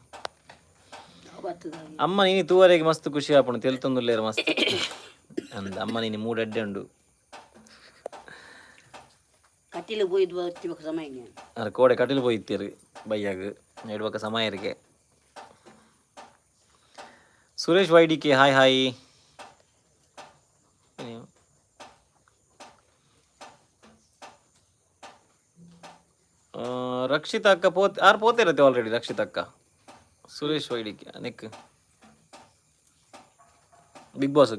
ಬತ್ತದ. ಅಮ್ಮ ನೀನಿ ತೂವರೆಗೆ ಮಸ್ತ್ ಖುಷಿ ಆಪುಂಡು, ತೆಲ್ತೊಂದುಲ್ಲೇರು ಮಸ್ತ್ ಅಂದ್. ಅಮ್ಮ ನೀನಿ ಮೂಡ್ ಎಡ್ಡೆ ಉಂಡು. ಕಟೀಲು ಪೋಯ್ದು ಬತ್ತಿ ಬೊಕ ಸಮಯ. ಅರೆ ಕೋಡೆ Kateel ಪೋಯಿತ್ತೀರು ಬಯ್ಯಾಗ ನೆಡ್ಬಕ ಸಮಯರಿಗೆ. Suresh Y D K, hi hi. Rakshita ಅಕ್ಕ ಪೋತ್ ಆರ್ ಪೋತೆ ಇರುತ್ತೆ ಆಲ್ರೆಡಿ. ರಕ್ಷಿತಾ ಅಕ್ಕ, ಸುರೇಶ್ ವೈ ಡಿ ಕೆ ನೆಕ್ ಬಿಗ್ ಬಾಸ್.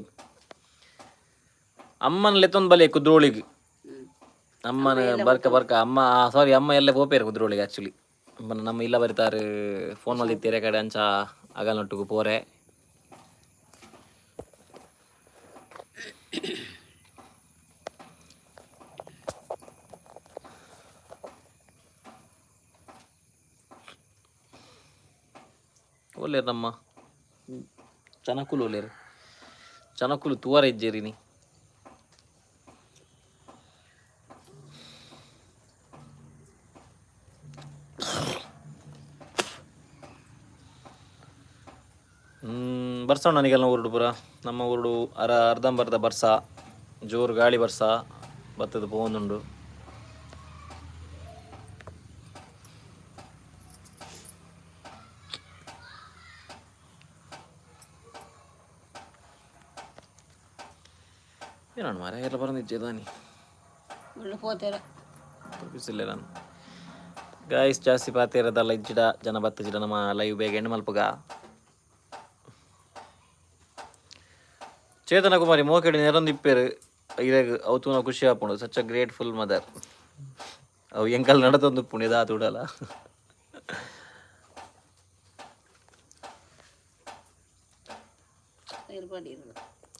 ಅಮ್ಮನ ಲೆತ್ತೊಂದು ಬಲೆ ಕುದ್ರೋಳಿಗೆ. ಅಮ್ಮನ ಬರ್ಕ ಬರ್ಕ ಅಮ್ಮ, ಸಾರಿ, ಅಮ್ಮ ಎಲ್ಲ ಪೋಪೇರು ಕುದ್ರೋಳಿಗೆ. ಆ್ಯಕ್ಚುಲಿ ನಮ್ಮ ಇಲ್ಲ ಬರಿತಾರೆ, ಫೋನ್ ಮಲ್ದಿತ್ತೀರೆ ಕಡೆ ಅಂಚ ಅಗಲ್ನೊಟ್ಟಿಗೆ ಪೋರೆ. ಒಲ್ಲೇರು ನಮ್ಮ ಜನಕುಲು, ಒಲ್ಲೇರು ಜನಕುಲು ತೂವರ ಇಜ್ಜೇರಿನಿ. ಬರ್ಸ ನನಗೆಲ್ಲ ಊರುಡು ಪೂರ. ನಮ್ಮ ಊರುಡು ಅರ ಅರ್ಧಂಬರ್ಧ ಬರ್ಸ, ಜೋರು ಗಾಳಿ ಬರ್ಸ ಬತ್ತದ ಪೋವೊಂದುಂಡು. ಏನಣ್ಣ ಮಾರ ಎಲ್ಲ ಬರೋದಿಜ್ಜೆ ದಾನಿ. ಒಳ್ಳೆ ಪೋತೆರ. ಬಿಸಿಲ್ಲ ನಾನು ಗಾಯ್ಸ್, ಜಾಸ್ತಿ ಪಾತೇರದಲ್ಲ ಇಜ್ಜಿಡ ಜನ ಬತ್ತಜಿಡ ನಮ್ಮ ಲೈವ್ ಬೇಗ ಎಂಡ್ ಮಲ್ಪುಗ. ಚೇತನ ಕುಮಾರಿ, ಮೋಕೆಡಿ ನೆರೊಂದು ಇಪ್ಪೇರು ಇರೆಗ್ ಅವು ತೂನ ಖುಷಿ ಆಪುಂಡು. Such a grateful mother. ಅವು ಎಂಕಲ್ ನಡತೊಂದು ಉಪ್ಪುಂಡು ಇದಾತು ಉಡಲ. ಏರ್ಪಾಡಿ ಇರೋದು.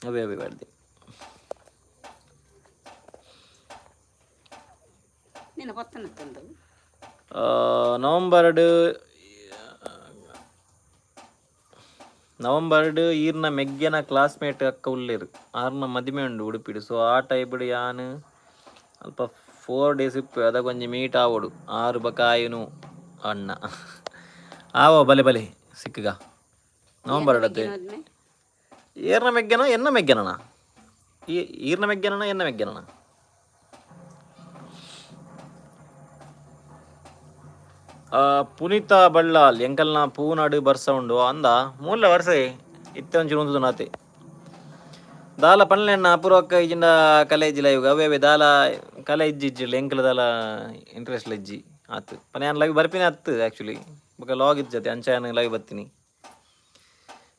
ಅವೇ ಅವೇ ಬಾಡ್ದಿ. ನಿನ್ನ ಪತ್ತನ ತಂದವು. ನವಂಬರ್ಡ್ ನವಂಬರ್ಡ್ ಈರ್ನ ಮೆಗ್ಗೆನ ಕ್ಲಾಸ್ಮೇಟ್ ಅಕ್ಕ ಉಲ್ಲೇರು, ಆರ್ನ ಮದಿಮೆ ಉಂಡು ಉಡುಪಿಡು. ಸೊ ಆ ಟೈಪ್ಡ್ ಯಾನ್ ಅಲ್ಪ 4 ಡೇಸ್ ಇಪ್ಪು, ಅದ ಒಂಜಿ ಮೀಟ್ ಆವೊಡು ಆರು ಬಕಾಯುನು ಅಣ್ಣ. ಆವೋ, ಬಲೆ ಬಲೆ ಸಿಕ್ಕಗ ನವಂಬರ್ ಅಡತೆ. ಮದ್ಮೆ. ಏರ್ನ ಮೆಗ್ಗೆನ ಎನ್ನ ಮೆಗ್ಗೆನಣ, ಈ ಈರ್ನ ಮೆಗ್ಗೆನಣ ಎನ್ನ ಮೆಗ್ಗೆನಣ. ಪುನೀತ ಬಳ್ಳಾಲ್, ಎಂಕಲ್ನ ಪೂನಾಡು ಬರ್ಸ ಉಂಡು ಅಂದ. ಮೂಲ ವರ್ಷ ಇತ್ತೆ ಒಂಚೂರು ಉಂತುದು ನಾತೆ. ದಾಲ ಪನ್ಲೆಣ್ಣ ಅಪೂರ್ವಕ್ಕ ಇಜಿಂಡ ಕಲೆ ಇಜ್ಜಿಲ್ಲ ಇವಾಗ. ಅವೇ ಅವೇ ದಾಲ ಕಲೆ ಇಜ್ಜಿ ಇಜ್ಜಿಲ್ಲ, ಎಂಕಲ ದಾಲ ಇಂಟ್ರೆಸ್ಟ್ ಇಜ್ಜಿ ಆತು. ಪನ ಯಾನ್ ಲೈವ್ ಬರ್ಪಿನ ಅತ್ತು ಆ್ಯಕ್ಚುಲಿ, ಬೊಕ ಲಾಗ್ ಇಜ್ಜತೆ, ಅಂಚ ಯಾನ್ ಲೈವ್ ಬತ್ತೀನಿ.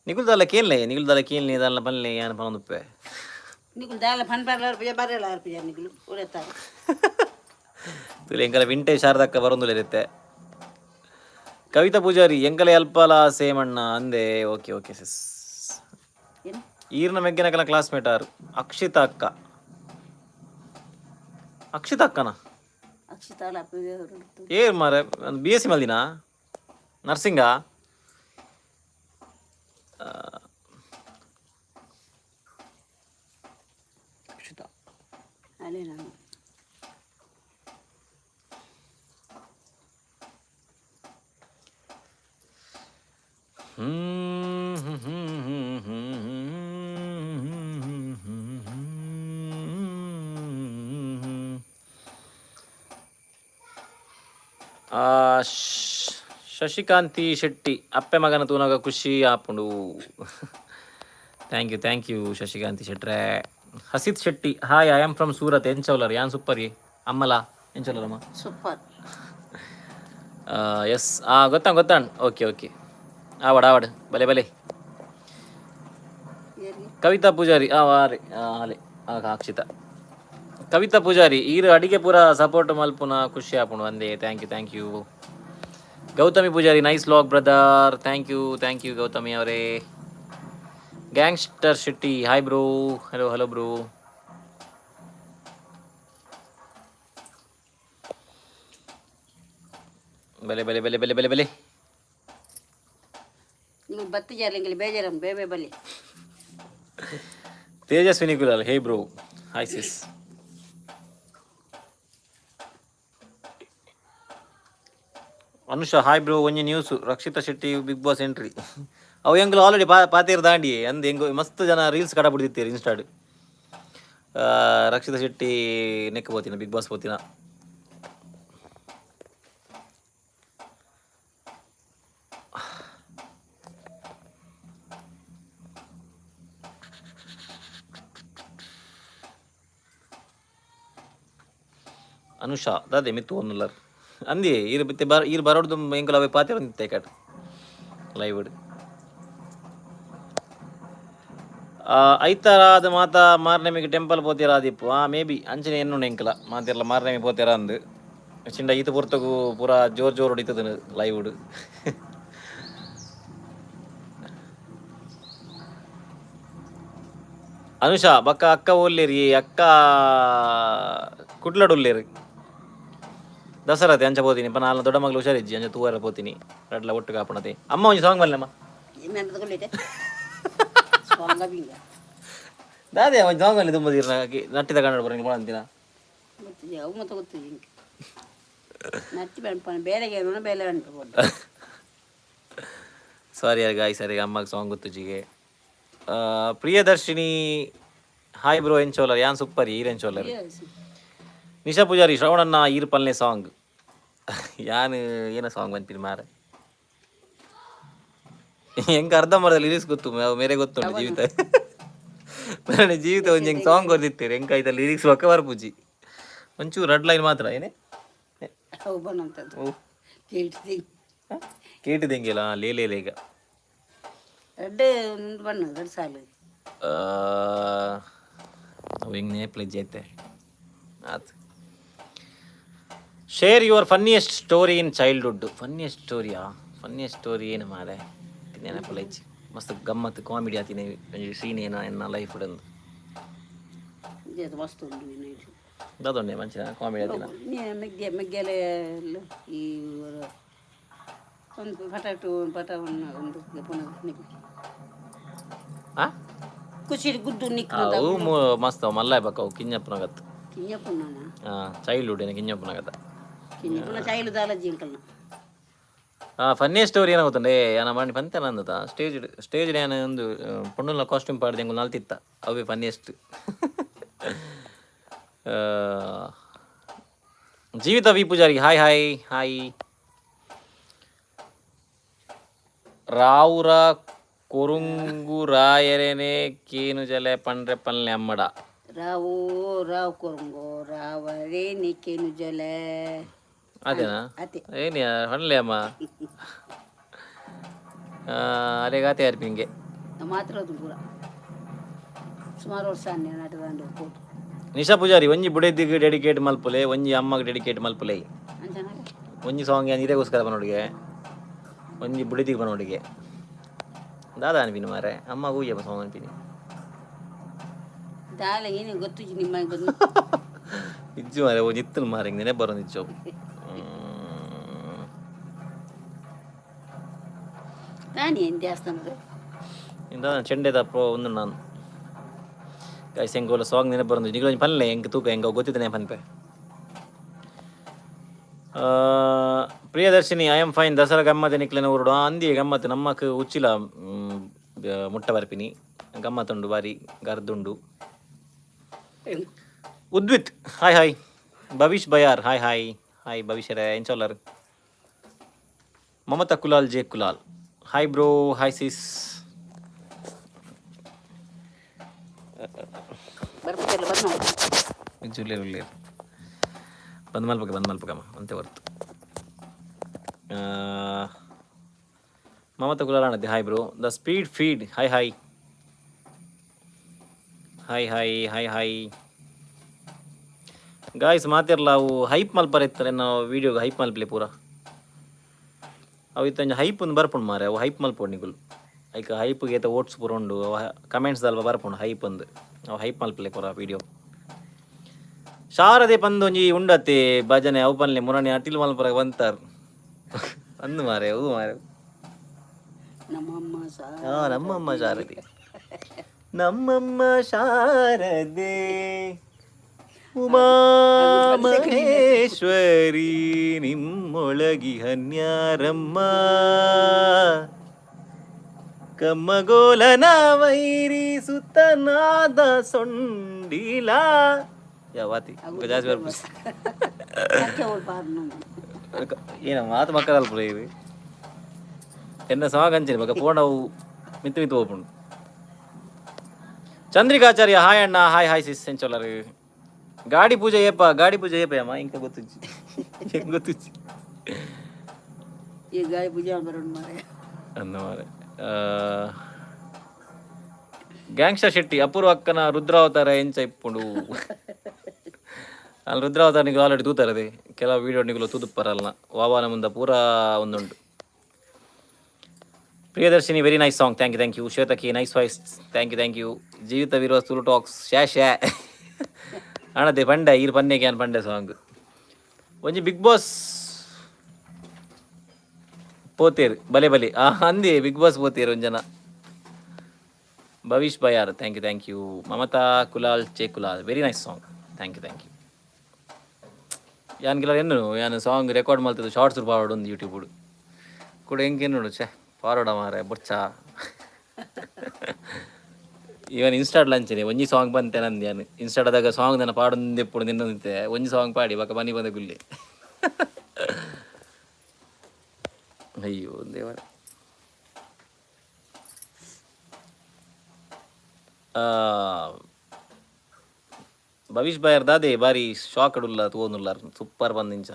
ನಿಕುಲ್ ದಾಲ ಕೇನ್ಲೆ, ನಿಕುಲ್ ದಾಲ ಕೇನ್ಲೆ, ದಾಲ ಪನ್ಲೆ, ಯಾನ್ ಪನೊಂದುಪ್ಪೆ. ನಿಕುಲು ದಾಲ ಫನ್ ಪಾರ್ಲ ರುಪಾಯ ಬರಲ್ಲ ರೂಪಾಯ ನಿಕುಲು ಉಡೆತ್ತಾರೆ. ತುಲೆ ಎಂಕಲ ವಿಂಟೇಜ್ ಶಾರದಕ್ಕ ಬರೊಂದುಲ್ಲೆರ್. ಕವಿತಾ ಪೂಜಾರಿ, ಎಂಕಲೆ ಅಲ್ಪಲ ಸೇಮ್ ಅಣ್ಣ ಅಂದೆ. Okay okay sis. ಏನು? ಈರ್ನ ಮೆಗ್ಗೆನಕಲ ಕ್ಲಾಸ್ಮೇಟ್ ಆರು ಅಕ್ಷಿತಾ ಅಕ್ಕ. ಅಕ್ಷಿತಾ ಅಕ್ಕನ? ಅಕ್ಷತಾಲ. ಏ ಮಾರೆ, ಬಿ ಎಸ್ ಸಿ ಮಲ್ದಿನ ನರ್ಸಿಂಗಾ? ಅಕ್ಷಿತಾ. ಅಲ್ಲೇ ನಾನು. ಹ್ಮ್ ಹ್ಮ್ ಹ್ಮ್ ಹ್ಮ್ ಹ್ಮ್ ಹ್ಮ್ ಹ್ಮ್ ಹ್ಮ್ ಹ್ಮ್. ಶಶಿಕಾಂತಿ ಶೆಟ್ಟಿ, ಅಪ್ಪೆ ಮಗನ ತೂನಗ ಖುಷಿ ಆಪುಂಡು. Thank you, thank you Shashikanti ಶೆಟ್ರೆ. ಹಸಿತ್ Shetty, hi, I am from Surat. ಎಂಚೌಲರ್? ಯಾನ್ ಸೂಪರ್. ಅಮ್ಮಲ ಎಂಚೌಲರಮ್ಮ? ಸೂಪರ್. ಎಸ್, ಆ ಗೊತ್ತಾ ಗೊತ್ತಾಣ್. ಓಕೆ ಓಕೆ, ಆವಡ್ ಆವಡ್, ಬಲೆ ಬಲೆ. ಏರಿಗೆ? ಕವಿತಾ ಪೂಜಾರಿ, ಆ ವಾರೆ ಅಲೆ ಅಕ್ಷಿತ. ಕವಿತಾ ಪೂಜಾರಿ, ಈರು ಅಡಿಗೆ ಪೂರ ಸಪೋರ್ಟ್ ಮಲ್ಪುನ ಖುಷಿ ಆಪುಂಡು ಅಂದೆ. Thank you, thank you. Gautami Poojary, nice vlog brother. Thank you, thank you Gautami ಅವರೇ. Gangster Shetty, hi bro. Hello, hello bro. ಬಲೆ ಬಲೆ ಬಲೆ ಬಲೆ ಬಲೆ ಬಲೆ. ನೀವು ಬತ್ತಿ ಜಾರ್ಲಿಂಗಲ್ಲಿ ಬೇಜಾರ ಬೇಬೆ ಬಲಿ. Tejaswini Kulal, hey bro. Hi sis. Anusha, hi bro. ಒಂಜಿ news, Rakshita Shetty Bigg Boss entry. ಅವು ಎಂಗ್ಲು ಆಲ್ರೆಡಿ ಪಾತೇರ್ ದಾಂಡಿ ಅಂದ್ ಎಂಗು ಮಸ್ತ್ ಜನ ರೀಲ್ಸ್ ಕಡ ಬಿಡ್ದಿತ್ತೀರಿ ಇನ್ಸ್ಟಾಡ್. ರಕ್ಷಿತಾ ಶೆಟ್ಟಿ ನೆಕ್ ಪೋತಿನ, ಬಿಗ್ ಬಾಸ್ ಪೋತಿನ. ಅನುಷಾ ದಾದೆ ಮಿತ್ತು ಒನ್ನುಲ್ಲರ್ ಅಂದಿ ಈರ್ ಬಿತ್ತೆ ಬರ್ ಈರ್ ಬರೋಡ್ದು ಎಂಕುಲು ಅವೆ ಪಾತೆ ಬಂದಿತ್ತೆ ಕಟ್ ಲೈವ್. ಐತಾರಾದ ಮಾತಾ ಮಾರ್ನೆಮಿಗೆ ಟೆಂಪಲ್ ಪೋತೀರಾ ದೀಪು? ಆ ಮೇ ಬಿ ಅಂಚನೆ ಎನ್ನುಂಡು. ಎಂಕಲ ಮಾತೆರ್ಲ ಮಾರ್ನೆಮಿ ಪೋತೀರಾ ಅಂದು. ಚಿಂಡ ಈತ ಪೊರ್ತಗು ಪೂರ ಜೋರ್ ಜೋರ್ ಹೊಡಿತದ ಲೈವ್. ಅನುಷಾ ಬಕ್ಕ ಅಕ್ಕ ಓಲ್ಲೇರಿ? ಅಕ್ಕ ಕುಡ್ಲಡುಲ್ಲೇರಿ. ದಸರಾತೆ ಅಂಚ ಪೋತೀನಿ ಪನ ನಾಲ್ನ ದೊಡ್ಡ ಮಗಳು ಹುಷಾರಿಜ್ಜಿ, ಅಂಚ ತೂವರ ಪೋತೀನಿ. ರಡ್ಲ ಒಟ್ಟು ಕಾಪಣತೆ. ಅಮ್ಮ, ಒಂಜಿ ಸಾಂಗ್ ಬಲ್ಲಮ್ಮ. ಏನೇನು ತಗೊಳ್ಳಿದೆ ಸ್ವಾಂಗ ಬಿಂಗ. ದಾದೆ ಒಂಜಿ ಸಾಂಗ್ ಅಲ್ಲಿ ತುಂಬ ನಟ್ಟಿದ ಕನ್ನಡ ಬರಂಗಿ ಅಂತಿನ. ಗೊತ್ತಿದೆ ಅವು ಮತ್ತೆ ಗೊತ್ತಿದೆ ಇಂಕೆ ನಟ್ಟಿ ಬೆಣ್ಪಾನ ಬೇರೆ ಏನೋ ಬೇಲೆ ಅನ್ಬೋದು. ಸಾರಿ ಗಾಯ್, ಸರಿ, ಅಮ್ಮಗೆ ಸಾಂಗ್ ಗೊತ್ತುಜಿಗೆ. ಪ್ರಿಯದರ್ಶಿನಿ, ಹಾಯ್ ಬ್ರೋ, ಎಂಚೋಲರ್? ಯಾನ್ ಸೂಪರ್, ಈರ್ ಎಂಚೋಲರ್? ನಿಶಾ ಪೂಜಾರಿ, ಶ್ರವಣಣ್ಣ ಈರ್ ಪಲ್ನೆ ಸಾಂಗ್. ಯಾನ್ ಏನ ಸಾಂಗ್ ಬಂತೀನಿ ಮಾರ? ಹೆಂಗೆ ಅರ್ಧ ಮರ್ಧ ಲಿರಿಕ್ಸ್ ಗೊತ್ತು, ಅವು ಮೇರೆ ಗೊತ್ತುಂಟು. ಜೀವಿತ ನನ್ನ ಜೀವಿತ ಒಂಜಿ ಹೆಂಗೆ ಸಾಂಗ್ ಬರ್ದಿತ್ತೀರಿ, ಹೆಂಗೆ ಆಯ್ತಾ ಲಿರಿಕ್ಸ್ ಒಕ್ಕ ಬರ್ಪುಜಿ. ಒಂಚೂರು ರೆಡ್ ಲೈನ್ ಮಾತ್ರ ಏನೇ. ಅವು ಬಣ್ಣಂಥದ್ದು. ಓ. ಕೇಳ್ತಿ. ಕೇಟಿದೆಂಗಿಲ್ಲ ಲೇ ಲೇ ಲೇಗ. ರೆಡ್ ಒಂದು ಬಣ್ಣ ರೆಡ್ ಸಾಲು. ಅವು ಹೆಂಗೆ ನೇಪ್ಲೆಜ್ಜೆ ಐತೆ ಆತು. Share your funniest story in childhood. Funniest ಸ್ಟೋರಿಯಾ? Funniest story ಏನು ಮಾರೆ, ನೆನಪಲ್ಲ ಇಜ್ಜಿ. ಮಸ್ತ್ ಗಮ್ಮತ್ತು ಕಾಮಿಡಿ ಆತಿನ ಒಂಜಿ ಸೀನ್ ಏನ ಎನ್ನ ಲೈಫ್ ಅಂದು. ಇದು ಮಸ್ತ್ ಉಂಟು ಇನ್ನು ಇದು. ದಾದೊಂಡೆ ಮಂಚಿನ ಕಾಮಿಡಿ ಆತಿನ. ಮೆಗ್ಗೆ ಮೆಗ್ಗೆಲೆ ಈ ಒಂದು ಪಟಾಟು ಪಟ ಒಂದು ಪುನಃ ನಿಕ್ ಆ. ಖುಷಿ ಗುಡ್ಡು ನಿಕ್. ಅವು ಮಸ್ತ್ ಅವು ಮಲ್ಲ ಬಕ್ಕ ಅವು ಕಿಂಜಪ್ಪನಗತ್ತು. ಕಿಂಜಪ್ಪನ. ಹಾಂ, ಚೈಲ್ಡ್ಹುಡ್ ಏನ ಕಿಂಜಪ್ಪನಗತ್ತ. ಕಿಂಜಪ್ಪನ ಚೈಲ್ಡ್ ದಾಲ ಜಿಂಕಲ್ನ. ಹಾಂ, ಫನ್ನಿ ಸ್ಟೋರಿ ಏನ ಗೊತ್ತುಂಡೆ? ಯಾನ ಮಾಡಿ ಪಂತೆ ನಂದತ ಸ್ಟೇಜ್ ಸ್ಟೇಜ್ ಯಾನ ಒಂದು ಪೊಣ್ಣುಲ ಕಾಸ್ಟ್ಯೂಮ್ ಪಾಡ್ದು ಎಂಗುಲ್ ನಲ್ತಿತ್ತ, ಅವೇ funniest. Jeevitha V Poojary, hi hi hi. ರಾವುರ ಕೊರುಂಗು ರಾಯರೇನೆ ಕೇನು ಜಲೆ ಪಂಡ್ರೆ ಪಲ್ಲೆ ಅಮ್ಮಡ. ರಾವು ರಾವ್ ಕೊರಂಗೋ ರಾವರೇ ನಿಕ್ಕೇನು ಜಲೆ. ಅದೇನಾ? ಅತೆ. ಏನಿ ಹೊಣ್ಲೆ ಅಮ್ಮ ಅರೆಗಾತೆ ಅರ್ಪಿಂಗೆ. ಮಾತ್ರ ಅದು ಪೂರ ಸುಮಾರು ವರ್ಷ ಅನ್ನೆ ನಾಟದಾಂಡು ಕೋಟು. ನಿಶಾ ಪೂಜಾರಿ, ಒಂಜಿ ಬುಡೆದಿಗೆ ಡೆಡಿಕೇಟ್ ಮಲ್ಪುಲೆ, ಒಂಜಿ ಅಮ್ಮಗೆ ಡೆಡಿಕೇಟ್ ಮಲ್ಪುಲೆ. ಅಂಚನಾಗ. ಒಂಜಿ ಸಾಂಗ್ ಏನು ಇರೆಗೋಸ್ಕರ ಬನ್ನೋಡಿಗೆ, ಒಂಜಿ ಬುಡೆದಿಗೆ ಬನ್ನೋಡಿಗೆ. ದಾದಾ ಅನ್ಪಿನಿ ಮಾರೆ, ಅಮ್ಮ ಊಯ್ಯಪ್ಪ ಸಾಂಗ್ ಅನ್ಪಿನಿ. ದಾಲ ಏನು ಗೊತ್ತು ನಿಮ್ಮ ಗೊತ್ತು. ಇಜ್ಜು ಮಾರೆ, ಒಂಜಿ ಇತ್ತು ಮಾರೆ, ಹಿಂಗೆ ನೆನೆ ಬರೋದು ಇಜ್ಜು. ತಾನಿ ಏನು ದೇವಸ್ಥಾನದ. ಇಂದ ಚೆಂಡೆದ ಪ್ರೋ ಒಂದು ನಾನು ಗೈಸ್ ಎಂಗೋಲ ಸಾಂಗ್ ನೆನೆ ಬರೋದು ನಿಗಲ ಒಂಜಿ ಪನ್ಲೆ. ಎಂಕ್ ತೂಕ ಎಂಗ ಗೊತ್ತಿದ್ದೇನೆ ಪನ್ಪೆ. Priyadarshini, I am fine. Dasara ಗಮ್ಮತ್ ನಿಕ್ಲೆನ ಊರುಡು? ಅಂದಿ ಗಮ್ಮತ್. ನಮ್ಮಕ್ ಉಚ್ಚಿಲ ಮುಟ್ಟ ಬರ್ಪಿನಿ. ಗಮ್ಮತ್ತುಂಡು, ಬಾರಿ ಗರ್ದುಂಡು. Udvith, hi hi. Bhavish Bayar, hi hi hi. ಭವಿಷ್ಯರ ಎಂಚೋಲರ್? Mamatha Kulal J Kulal, hi bro, hi sis. ಬರ್ಬೇಕಲ್ಲ ಬಂದು. ಜುಲ್ಲೇರು ಉಲ್ಲೇರು ಬಂದ್ ಮಲ್ಪಕ, ಬಂದ್ ಮಲ್ಪಕಮ್ಮ ಅಂತೆ ಹೊರ್ತು. ಮಮತಾ Kulal ಅಣ್ಣದಿ, hi bro. The speed feed, hi hi hi hi hi hi. Guys, ಮಾತಿರ್ಲ ಅವು ಹೈಪ್ ಮಲ್ಪರ ಇತ್ತಾರೆ ನಾವು ವೀಡಿಯೋಗೆ ಹೈಪ್ ಮಲ್ಪಲೆ ಪೂರ. ಅವು ಇತ್ತೊಂಜಿ ಹೈಪ್ ಒಂದು ಬರ್ಪುಂಡು ಮಾರೆ, ಅವು ಹೈಪ್ ಮಲ್ಪೊಡು ನಿಕುಲು. ಐಕ್ ಹೈಪ್ಗೆ ಏತ ಓಟ್ಸ್ ಪೂರ ಉಂಡು, ಅವು ಕಮೆಂಟ್ಸ್ ದಲ್ಪ ಬರ್ಪುಂಡು ಹೈಪ್ ಅಂದ್. ಅವು ಹೈಪ್ ಮಲ್ಪಲೆ ಪೂರ ವೀಡಿಯೋ. ಶಾರದೆ ಪಂದ್ ಒಂಜಿ ಉಂಡತ್ತೆ ಭಜನೆ, ಅವು ಪನ್ಲೆ ಮುರಣಿ ಅಟಿಲ್ ಮಲ್ಪರ ಬಂತಾರ್ ಅಂದು ಮಾರೆ, ಅವು ಮಾರೆ. ನಮ್ಮಮ್ಮ ಸಾ. ಹಾ, ನಮ್ಮಮ್ಮ ಶಾರದೆ, ನಮ್ಮಮ್ಮ ಶಾರದೆ, ಉಮಾ ಮಹೇಶ್ವರಿ, ನಿಮ್ಮೊಳಗಿ ಹನ್ಯಾರಮ್ಮ, ಕಮ್ಮಗೋಲನ ವೈರಿ ಸುತನಾದ ಸೊಂಡಿಲ ಯಾವಾತಿ ಜಾಸ್ತಿ ಬರ್ಪು. ಯಾಕೆ ಅವಳು ಪಾರ್ನು? ಏನ ಮಾತು ಮಕ್ಕಳಲ್ಲ ಪುರ ಇದು. ಎನ್ನ ಸಾಂಗ್ ಅಂಚನೆ ಬೊಕ ಪೋಂಡ ಅವು ಮಿತ್ತು ಮಿತ್ತು ಪೋಪುಂಡು. ಚಂದ್ರಿಕಾಚಾರ್ಯ ಹಾಯ್ ಅಣ್ಣ, ಹಾಯ್ ಹಾಯ್ ಸಿಸ್. ಎಂಚೊಲ್ಲರು? ಗಾಡಿ ಪೂಜೆ ಏಪ? ಗಾಡಿ ಪೂಜೆ ಏಪ ಅಮ್ಮ? ಇಂಕ ಗೊತ್ತುಜ್ಜಿ, ಹೆಂಗ್ ಗೊತ್ತುಜ್ಜಿ. ಈ ಗಾಳಿ ಪೂಜೆ ಬರೋಣ ಮಾರೆ. ಅಂದ ಮಾರೆ. ಗ್ಯಾಂಗ್ಸ್ಟರ್ ಶೆಟ್ಟಿ, ಅಪೂರ್ವ ಅಕ್ಕನ ರುದ್ರಾವತಾರ ಎಂಚ ಇಪ್ಪುಂಡು? ಅಲ್ಲಿ ರುದ್ರಾವತಾರ ನಿಗಲು ಆಲ್ರೆಡಿ ತೂತಾರದೆ. ಕೆಲವು ವೀಡಿಯೋ ನಿಗುಲು ತೂದುಪ್ಪರಲ್ಲ. ವಾವಾನ ಮುಂದೆ ಪೂರಾ ಒಂದುಂಟು. Priyadarshini, very nice song, thank you, thank you. ಶ್ವೇತಕಿ, nice voice, thank you, thank you. ಜೀವಿತ ವಿರುವ ತುಳು ಟಾಕ್ಸ್, ಶ್ಯಾ ಶ್ಯಾ ಅಣದೆ ಪಂಡೆ ಈರ್ ಪನ್ನೆ can ಪಂಡೆ ಸಾಂಗ್. ಒಂಜಿ ಬಿಗ್ ಬಾಸ್ ಪೋತೇರು, ಬಲೆ ಬಲೆ. ಆ ಅಂದಿ ಬಿಗ್ ಬಾಸ್ ಪೋತೇರು ಒಂಜನ. Bhavish Bayar, thank you, thank you. Mamata Kulal ಚೇ Kulal, very nice song, thank you, thank you. ಯಾನ್ ಗಿಲ ಎನ್ನು ಯಾನ್ ಸಾಂಗ್ ರೆಕಾರ್ಡ್ ಮಲ್ತದ್ದು ಶಾರ್ಟ್ಸ್ ಪಾವಡ್ ಒಂದು ಯೂಟ್ಯೂಬ್ ಕೂಡ ಹೆಂಗೆ ನೋಡು. ಛೇ, ಫಾರ್ವರ್ಡ್ ಮಾರೆ ಬೊಚ್ಚ. ಇವನ್ ಇನ್ಸ್ಟಾಡ್ ಲಂಚನೆ ಒಂಜಿ ಸಾಂಗ್ ಬಂತೆ ನಂದು. ಯಾನ್ ಇನ್ಸ್ಟಾದಾಗ ಸಾಂಗ್ ನನ್ನ ಪಾಡೊಂದು ಎಪ್ಪುಡು ನಿನ್ನಂತೆ. ಒಂಜಿ ಸಾಂಗ್ ಪಾಡಿ ಬೊಕ ಬನ್ನಿ ಬಂದ ಗುಲ್ಲಿ. ಅಯ್ಯೋ ದೇವರೇ. ಭವಿಷ್ ಬಾಯರ್ ದಾದೆ ಬಾರಿ ಶಾಕ್ ಉಲ್ಲ ತೂವೊಂದುಲ್ಲಾರ್, super ಬಂದಿಂಚ.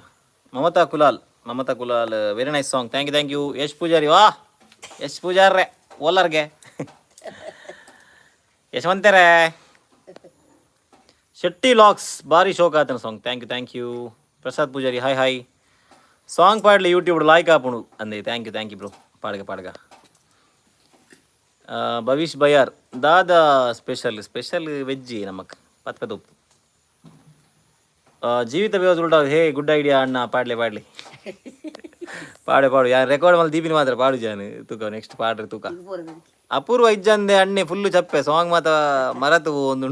Mamata Kulal, Mamata Kulal, very nice song, thank you, thank you. Yash Poojary, ವಾ ಯಶ್ ಪೂಜಾರ್ರೆ, ಓಲರ್ಗೆ ಯಶವಂತರೇ. ಶೆಟ್ಟಿ ಲಾಕ್ಸ್, ಬಾರಿ ಶೋಕ್ ಆತನ song, thank you, thank you. Prasad Poojary, hi hi. Song ಪಾಡ್ಲಿ YouTube like ಆಪುಂಡು ಅಂದೆ, thank you, thank you bro. ಪಾಡ್ಗ ಪಾಡ್ಗ. Bhavish ಬಯಾರ್, ದಾದಾ ಸ್ಪೆಷಲ್? ಸ್ಪೆಷಲ್ ವೆಜ್ಜಿ ನಮಕ್ ಪತ್ಪೆ ಉಪ್ಪು. ಜೀವಿತ ಬೇವಸ್, ಹೇ ಗುಡ್ ಐಡಿಯಾ ಅಣ್ಣ, ಪಾಡ್ಲೆ ಪಾಡ್ಲಿ, ಪಾಡೆ ಪಾಡು. ಯಾರು ರೆಕಾರ್ಡ್ ಮಲ್ ದೀಪಿನ ಮಾತ್ರ ಪಾಡು ಜಾನು ತೂಕ, ನೆಕ್ಸ್ಟ್ ಪಾಡ್ರಿ ತೂಕ. ಈಗ ಪೂರ. ಅಪೂರ್ವ ಇಜ್ಜಂದೆ ಅಣ್ಣೆ ಫುಲ್ಲು ಚಪ್ಪೆ, ಸಾಂಗ್ ಮಾತ ಮರತು ಒಂದು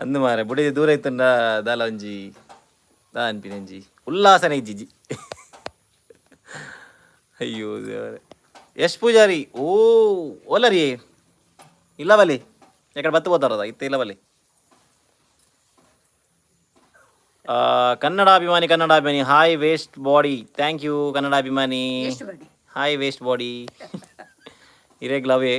ಅಂದು ಮಾರೆ. ಬುಡಿ ದೂರ ಇತ್ತುಂಡ ದಾಲ ಒಂಜಿ ದಾ ಅನ್ಪಿನ ಒಂಜಿ ಉಲ್ಲಾಸನೆ ಇಜ್ಜಿಜ್ಜಿ. ಅಯ್ಯೋ ದೇವರೇ. ಯಶ್ ಪೂಜಾರಿ, ಓ ಓಲರಿ ಇಲ್ಲ ಬಲಿ ಎಕಡೆ ಬತ್ತು పోతారదా ಇತ್ತೆ ಇಲ್ಲ ಬಲಿ. ಕನ್ನಡ ಅಭಿಮಾನಿ, ಕನ್ನಡ ಅಭಿಮಾನಿ, hi waste body, thank you Kannada ಅಭಿಮಾನಿ. ಎಷ್ಟು ಬಡಿ? ಹಾಯ್ ವೇಸ್ಟ್ ಬಾಡಿ, ಇರೆಗ್ಲವೇ.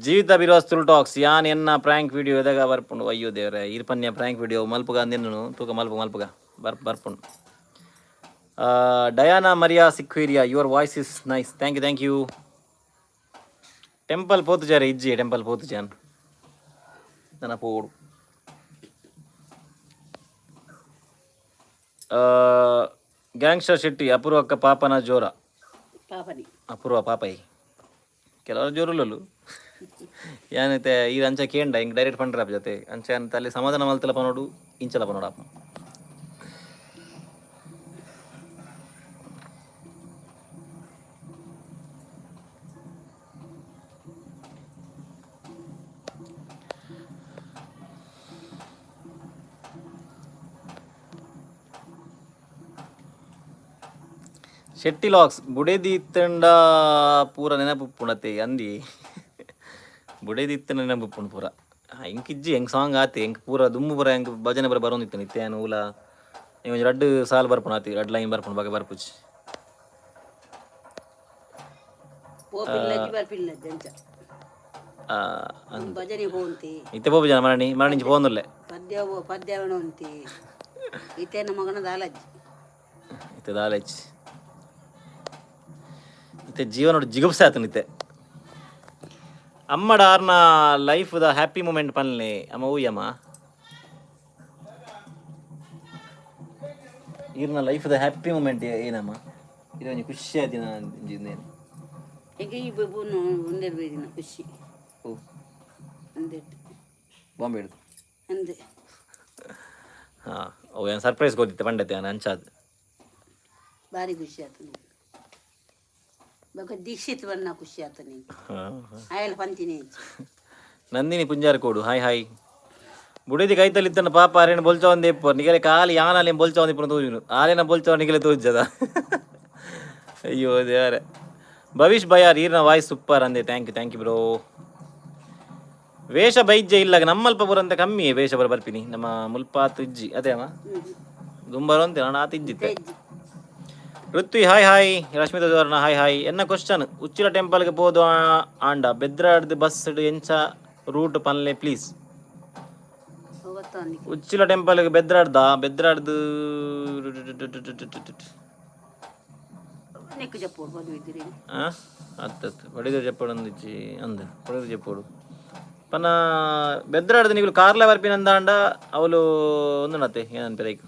ಜೀವಿತ ಬಿರೋಸ್ ತುಳು ಟಾಕ್ಸ್, ಯಾನ್ ಎನ್ನ ಪ್ರಾಂಕ್ ವಿಡಿಯೋ ಎದಾಗ ಬರ್ಪುಂಡು? ಅಯ್ಯೋ ದೇವ್ರೆ, ಇರ್ಪನ್ಯ ಪ್ರಾಂಕ್ ವಿಡಿಯೋ ಮಲ್ಪುಗ ಅಂದೆನ್ನು ತೂಕ, ಮಲ್ಪು ಮಲ್ಪುಗ ಬರ್ ಬರ್ಪುಂಡು. Diana Maria Sequeira, your voice is nice, thank you, thank you. Temple ಪೋತುಜಾರೆ? ಇಜ್ಜಿ, ಟೆಂಪಲ್ ಪೋತುಜಾನ್ ನನ್ನ ಪೋಡು. ಗ್ಯಾಂಗ್ಸ್ಟರ್ ಶೆಟ್ಟಿ, ಅಪೂರ್ವಕ್ಕ ಪಾಪನ ಜೋರ? ಪಾಪನಿ. ಅಪೂರ್ವ ಪಾಪೈ, ಕೆಲವರು ಜೋರುಲ್ಲಲು. ಯಾನೈತೆ ಈ ಅಂಚ ಕೇಂಡ ಹಿಂಗೆ ಡೈರೆಕ್ಟ್ ಪಂಡ್ರ ಜೊತೆ ಅಂಚ ಅಂತ ಅಲ್ಲಿ ಸಮಾಧಾನ ಮಲ್ತಲ ಪನೋಡು, ಇಂಚಲ ಪನೋಡು ಅಪ್ಪ. ಶೆಟ್ಟಿ ಲಾಕ್ಸ್, ಬುಡೆದಿ ಇತ್ತಂಡ ಪೂರ ನೆನಪುಪ್ಪುಂಡತೆ ಅಂದಿ. ಬುಡೆದಿ ಇತ್ತಂಡ ನೆನಪುಪ್ಪುಂಡು ಪೂರ. ಎಂಕ್ ಇಜ್ಜಿ, ಎಂಕ್ ಸಾಂಗ್ ಆತೆ, ಎಂಕ್ ಪೂರ ದುಂಬು ಪೂರ ಎಂಕ್ ಭಜನೆ ಪೂರ ಬರೋಂದಿತ್ತು. ಇತ್ತೆ ಯಾನ್ ಊಲ ಒಂಜಿ ರಡ್ಡ್ ಸಾಲ್ ಬರ್ಪುಂಡು ಆತಿ, ರಡ್ಡ್ ಲೈನ್ ಬರ್ಪುಂಡು, ಬಗೆ ಬರ್ಪುಜಿ. ಪೋಪಿಲ್ಲಜ್ಜಿ ಬರ್ಪಿಲ್ಲಜ್ಜಿ ಅಂಚ. ಅಂದ್. ಭಜನೆ ಪೋಂತಿ. ಇತ್ತೆ ಪೋಪು ಜನ ಮರಣಿ ಮರಣಿಂಚಿ ಪೋಂದುಲ್ಲೆ. ಪದ್ಯ ಪದ್ಯವಣ ಉಂತಿ. ಇತ್ತೇನ ಮಗನ ದಾಲಜ್ಜಿ. ಇತ್ತೆ ದಾಲೆಚ್, ಇತ್ತೆ ಜೀವನೋಡು ಜಿಗುಪ್ಸೆ ಆತನ ಇತ್ತೆ. ಅಮ್ಮಡ ಆರ್ನ ಲೈಫ್ the happy moment ಪನ್ಲೆ ಅಮ್ಮ. ಊಯಮ್ಮ, ಈರ್ನ ಲೈಫ್ the happy moment ಏನಮ್ಮ? ಇದು ಒಂಜಿ ಖುಷಿ ಆತಿನ ಒಂಜಿ ಇಂದೇನು. ಈಗ ಈ ಒಂದೆರಡು ದಿನ ಖುಷಿ. ಓ. ಒಂದೆರಡು. ಬಾಂಬೆ ಹಿಡ್ದು. ಅಂದೆ. ಹಾಂ, ಅವು ಏನು ಸರ್ಪ್ರೈಸ್ ಗೊತ್ತಿತ್ತು ಪಂಡತೆ ಅಂಚಾದ್. ಭಾರಿ ಖುಷಿ ಆಯ್ತು ನಂಗೆ. ಬೊಕ ದೀಕ್ಷಿತ್ ಬಣ್ಣ ಖುಷಿ ಆಯ್ತು ನಿಂಗೆ. ಹಾಂ ಹಾಂ. ಆಯಲ್ ಪಂತಿನಿ. ನಂದಿನಿ ಪುಂಜಾರ ಕೋಡು, ಹಾಯ್ ಹಾಯ್. ಬುಡಿದಿ ಕೈತಲ್ಲಿತ್ತನ ಪಾಪ ಅರೇನು ಬೊಲ್ಚ ಒಂದೇ ಇಪ್ಪು ನಿಗಲೆ ಕಾಲಿ ಯಾನಾಲೇನು ಬೊಲ್ಚ ಒಂದಿಪ್ಪು ತೋಜುನು ಆಲೇನ ಬೊಲ್ಚ ನಿಗಲೆ ತೋಜದ. ಅಯ್ಯೋ ದೇವರೇ. ಭವಿಷ್ ಬಯಾರ್, ಈರ್ನ ವಾಯ್ಸ್ ಸೂಪರ್ ಅಂದೆ. Thank you, thank you bro. ವೇಷ ಬೈಜ್ಜೆ ಇಲ್ಲ ನಮ್ಮಲ್ಪ ಪೂರಂತ ಕಮ್ಮಿ ವೇಷ ಬರ ಬರ್ಪಿನಿ ನಮ್ಮ ಮುಲ್ಪಾತ್ ಇಜ್ಜಿ ಅದೇ ಅಮ್ಮ. ದುಂಬರು ಅಂತ ನಾನು ಆತ ಇಜ್ಜಿತ್ತೆ. Ruthvi hi hi. ರಶ್ಮಿತಾ ಜೋರ್ನ ಹಾಯ್ ಹಾಯ್. ಎನ್ನ ಕ್ವಶನ್, ಉಚ್ಚಿಲ ಟೆಂಪಲ್ಗೆ ಪೋದು ಆಂಡ ಬೆದ್ರಾಡ್ದು ಬಸ್ ಎಂಚ ರೂಟ್ ಪನ್ಲೆ ಪ್ಲೀಸ್. ಗೊತ್ತಾನಿ. ಉಚ್ಚಿಲ ಟೆಂಪಲ್ಗೆ ಬೆದ್ರಾಡ್ದ ಬೆದ್ರಾಡ್ದು. ನೆಕ್ಕು ಜಪ್ಪೋಡು ಬದು ಇದ್ದೀರಿ. ಅತ್ತತ್ತು ಬಡಿದ ಜಪ್ಪಡು ಅಂದಿಚ್ಚಿ ಅಂದ ಬಡಿದ ಜಪ್ಪೋಡು ಪನ ಬೆದ್ರಾಡ್ದು ನೀವು ಕಾರ್ಲ ಬರ್ಪಿನಂದಾಂಡ ಅವಳು ಒಂದು ನತ್ತೆ ಏನನ್ಪೇರ ಐಕ್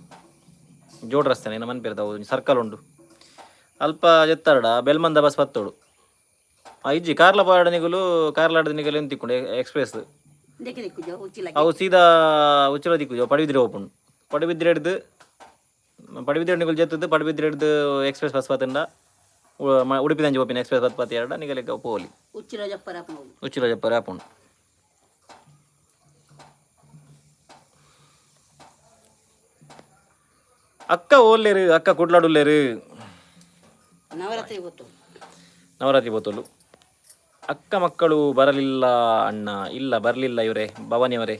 ಜೋಡ್ ರಸ್ತೆ ಏನ ಮನ್ಪೇರ್ದ ಸರ್ಕಲ್ ಉಂಡು ಅಲ್ಪ ಜೆತ್ತಾರಡ ಬೆಲ್ಮಂದ ಬಸ್ ಪತ್ತೋಡು. ಆ ಇಜ್ಜಿ ಕಾರ್ಲ ಪಾಡ ನಿಗುಲು ಕಾರ್ಲಾಡದ ನಿಗಲು ಏನು ತಿಕ್ಕೊಂಡು ಎಕ್ಸ್ಪ್ರೆಸ್. ನೆಕ್ಕು ದಿಕ್ಕು ಜ ಉಚ್ಚಿಲ. ಅವು ಸೀದಾ ಉಚ್ಚಿಲ ದಿಕ್ಕು ಪಡುಬಿದ್ರೆ ಓಪನ್ ಪಡುಬಿದ್ರೆ ಹಿಡ್ದು ಪಡುಬಿದ್ರೆ ನಿಗುಲು ಜೆತ್ತದ್ದು ಪಡುಬಿದ್ರೆ ಹಿಡ್ದು ಎಕ್ಸ್ಪ್ರೆಸ್ ಬಸ್ ಪತ್ತಂಡ ಉಡುಪಿ ದಂಜಿ ಓಪಿನ ಎಕ್ಸ್ಪ್ರೆಸ್ ಬಸ್ ಪತ್ತ ಎರಡ ನಿಗಲಿಗೆ ಪೋಲಿ. ಉಚ್ಚಿಲ ಜಪ್ಪರ ಹೋಗು. ಉಚ್ಚಿಲ ಜಪ್ಪರ ಆಪುಂಡು. ಅಕ್ಕ ಓಲ್ಲೇರು ಅಕ್ಕ ಕುಡ್ಲಾಡುಲ್ಲೇರು. ನವರಾತ್ರಿ ಗೊತ್ತು. ನವರಾತ್ರಿ ಬೋತಲು. ಅಕ್ಕ ಮಕ್ಕಳು ಬರಲಿಲ್ಲ ಅಣ್ಣ. ಇಲ್ಲ, ಬರಲಿಲ್ಲ ಇವರೇ ಭವಾನಿಯವರೇ.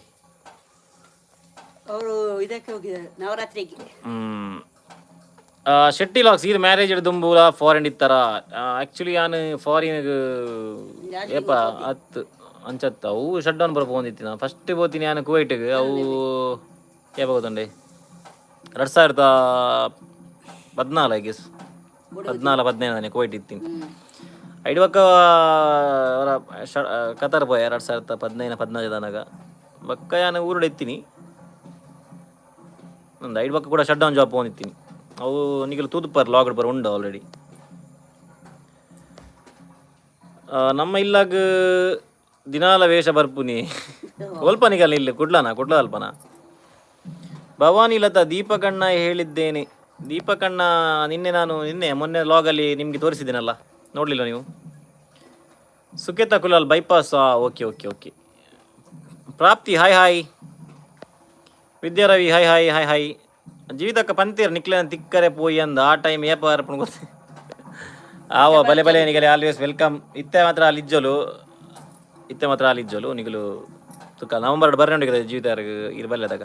ಅವರು ಇದಕ್ಕೆ ಹೋಗಿದ್ದಾರೆ ನವರಾತ್ರಿಗೆ. ಹ್ಮ್. ಶೆಟ್ಟಿ ಲಾಕ್ಸ್, ಇದು ಮ್ಯಾರೇಜ್ ದುಂಬುಲ ಫಾರಿನ್ ಇತ್ತರ. ಆ್ಯಕ್ಚುಲಿ ನಾನು ಫಾರಿನ್ ಏಪ ಹತ್ತು ಅಂಚತ್ತು ಅವು ಶಟ್ ಡೌನ್ ಬರಪ ಬಂದಿತ್ತು. ನಾನು ಫಸ್ಟ್ ಹೋಗ್ತೀನಿ ನಾನು ಕುವೈಟ್ಗೆ. ಅವು ಏಪ ಗೊತ್ತುಂಡೆ 2014 I guess, 14 15 ನಾನು ಕುವೈಟ್ ಇತ್ತೀನಿ. ಐದು ಬಕ್ಕ ಕತಾರ್ ಪೋಯ 2015 14 ದಾನಾಗ. ಬಕ್ಕ ಯಾನು ಊರುಡೆ ಇತ್ತೀನಿ. ಒಂದು ಐದು ಬಕ್ಕ ಕೂಡ ಶಟ್ ಡೌನ್ ಜಾಬ್ ಪೋನಿತ್ತೀನಿ. ಅವು ನಿಗಲು ತೂದುಪ್ಪರ್ ಲಾಗ್ಡ್ ಬರ್ ಉಂಡು ಆಲ್ರೆಡಿ. ನಮ್ಮ ಇಲ್ಲಾಗ ದಿನಾಲ ವೇಷ ಬರ್ಪುನಿ ಒಲ್ಪ ನಿಗಲ್ ಇಲ್ಲಿ ಕುಡ್ಲನ ಕುಡ್ಲ ಅಲ್ಪನ. ಭವಾನಿ ಲತಾ, ದೀಪಕಣ್ಣ ಹೇಳಿದ್ದೇನೆ. ದೀಪಕಣ್ಣ ನಿನ್ನೆ ನಾನು ನಿನ್ನೆ ಮೊನ್ನೆ ಲಾಗಲ್ಲಿ ನಿಮಗೆ ತೋರಿಸಿದ್ದೀನಲ್ಲ, ನೋಡಲಿಲ್ಲ ನೀವು. Suketha Kulal bypass. Okay okay okay. Prapti hi hi. Vidya Ravi hi hi hi hi. ಜೀವಿತಕ್ಕ ಪಂತೀರ್ ನಿಕ್ಲೆ ತಿಕ್ಕರೆ ಪೋಯಿ ಅಂದ ಆ ಟೈಮ್ ಏಪ ಅರ್ಪಣ ಗೊತ್ತ ಆವ. ಬಲೆ ಬಲೆ ನಿಗಲೆ ಆಲ್ವೇಸ್ welcome. ಇತ್ತೆ ಮಾತ್ರ ಅಲ್ಲಿ ಇಜ್ಜೋಲು, ಇತ್ತೆ ಮಾತ್ರ ಅಲ್ಲಿ ಇಜ್ಜೋಲು ನಿಗಲು ತುಕ್ಕ ನವಂಬರ್ ಬರ್ರೆ ಜೀವಿತ ಇರ್ ಬಲ್ಲೆದಾಗ.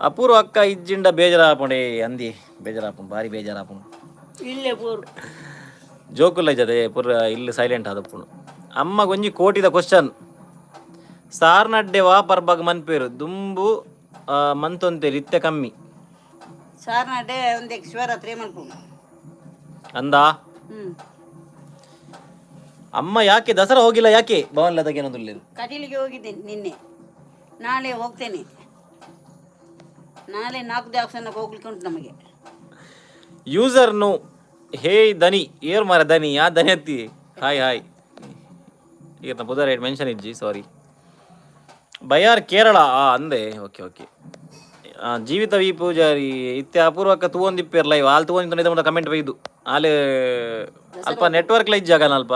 ಅಪೂರ್ವ ಅಕ್ಕ ಇಜ್ಜಿಂಡ ಬೇಜಾರಾಪುಂಡೆ ಅಂದಿ. ಬೇಜಾರಾಪುಂಡು, ಭಾರಿ ಬೇಜಾರಾಪುಂಡು. ಇಲ್ಲೇ ಪೂರು. ಜೋಕುಲ್ಲ ಇಜ್ಜದೆ ಪುರ ಇಲ್ಲಿ ಸೈಲೆಂಟ್ ಆದಪ್ಪುಂಡು. ಅಮ್ಮ ಒಂಜಿ ಕೋಟಿದ ಕ್ವಶನ್, ಸಾರ್ನಡ್ಡೆ ವಾ ಪರ್ಬಗ್ ಮನ್ಪೇರು ದುಂಬು ಮಂತೊಂತೇರು ಇತ್ತೆ ಕಮ್ಮಿ. ಸಾರ್ನಾಡೆ ಒಂದೇ ಶಿವರಾತ್ರಿ ಮಲ್ಪುಂಡು. ಅಂದ. ಅಮ್ಮ ಯಾಕೆ ದಸರಾ ಹೋಗಿಲ್ಲ ಯಾಕೆ ಭವನ್ ಲತಾಗೆ ಏನೊಂದು? ಕಟೀಲಿಗೆ ಹೋಗಿದ್ದೇನೆ ನಿನ್ನೆ. ನಾಳೆ ಹೋಗ್ತೇನೆ. ನಾಳೆ ನಾಲ್ಕು ದೇವಸ್ಥಾನಕ್ಕೆ ಹೋಗ್ಲಿಕ್ಕೆ ಉಂಟು ನಮಗೆ. ಯೂಸರ್ ನು ಹೇ ದನಿ ಏರ್ ಮಾರ ದನಿ ಯಾ ದನಿ ಅತ್ತಿ. Hi hi. ಈರ್ನ ಪುದರ್ ರೇಟ್ ಮೆನ್ಷನ್ ಇಜ್ಜಿ, ಸಾರಿ. ಬಯಾರ್ ಕೇರಳ ಅಂದೆ. Okay okay. ಜೀವಿತ ವಿ ಪೂಜಾರಿ, ಇತ್ತೆ ಅಪೂರ್ವಕ್ಕ ತೂವೊಂದಿಪ್ಪೇರ್ ಲೈವ್ ಆಲ್ ತೂವೊಂದಿತ್ತು ಕಮೆಂಟ್ ಬೈದು ಆಲೆ. ಅಲ್ಪ ನೆಟ್ವರ್ಕ್ ಲ ಇಜ್ಜಾಗನ ಅಲ್ಪ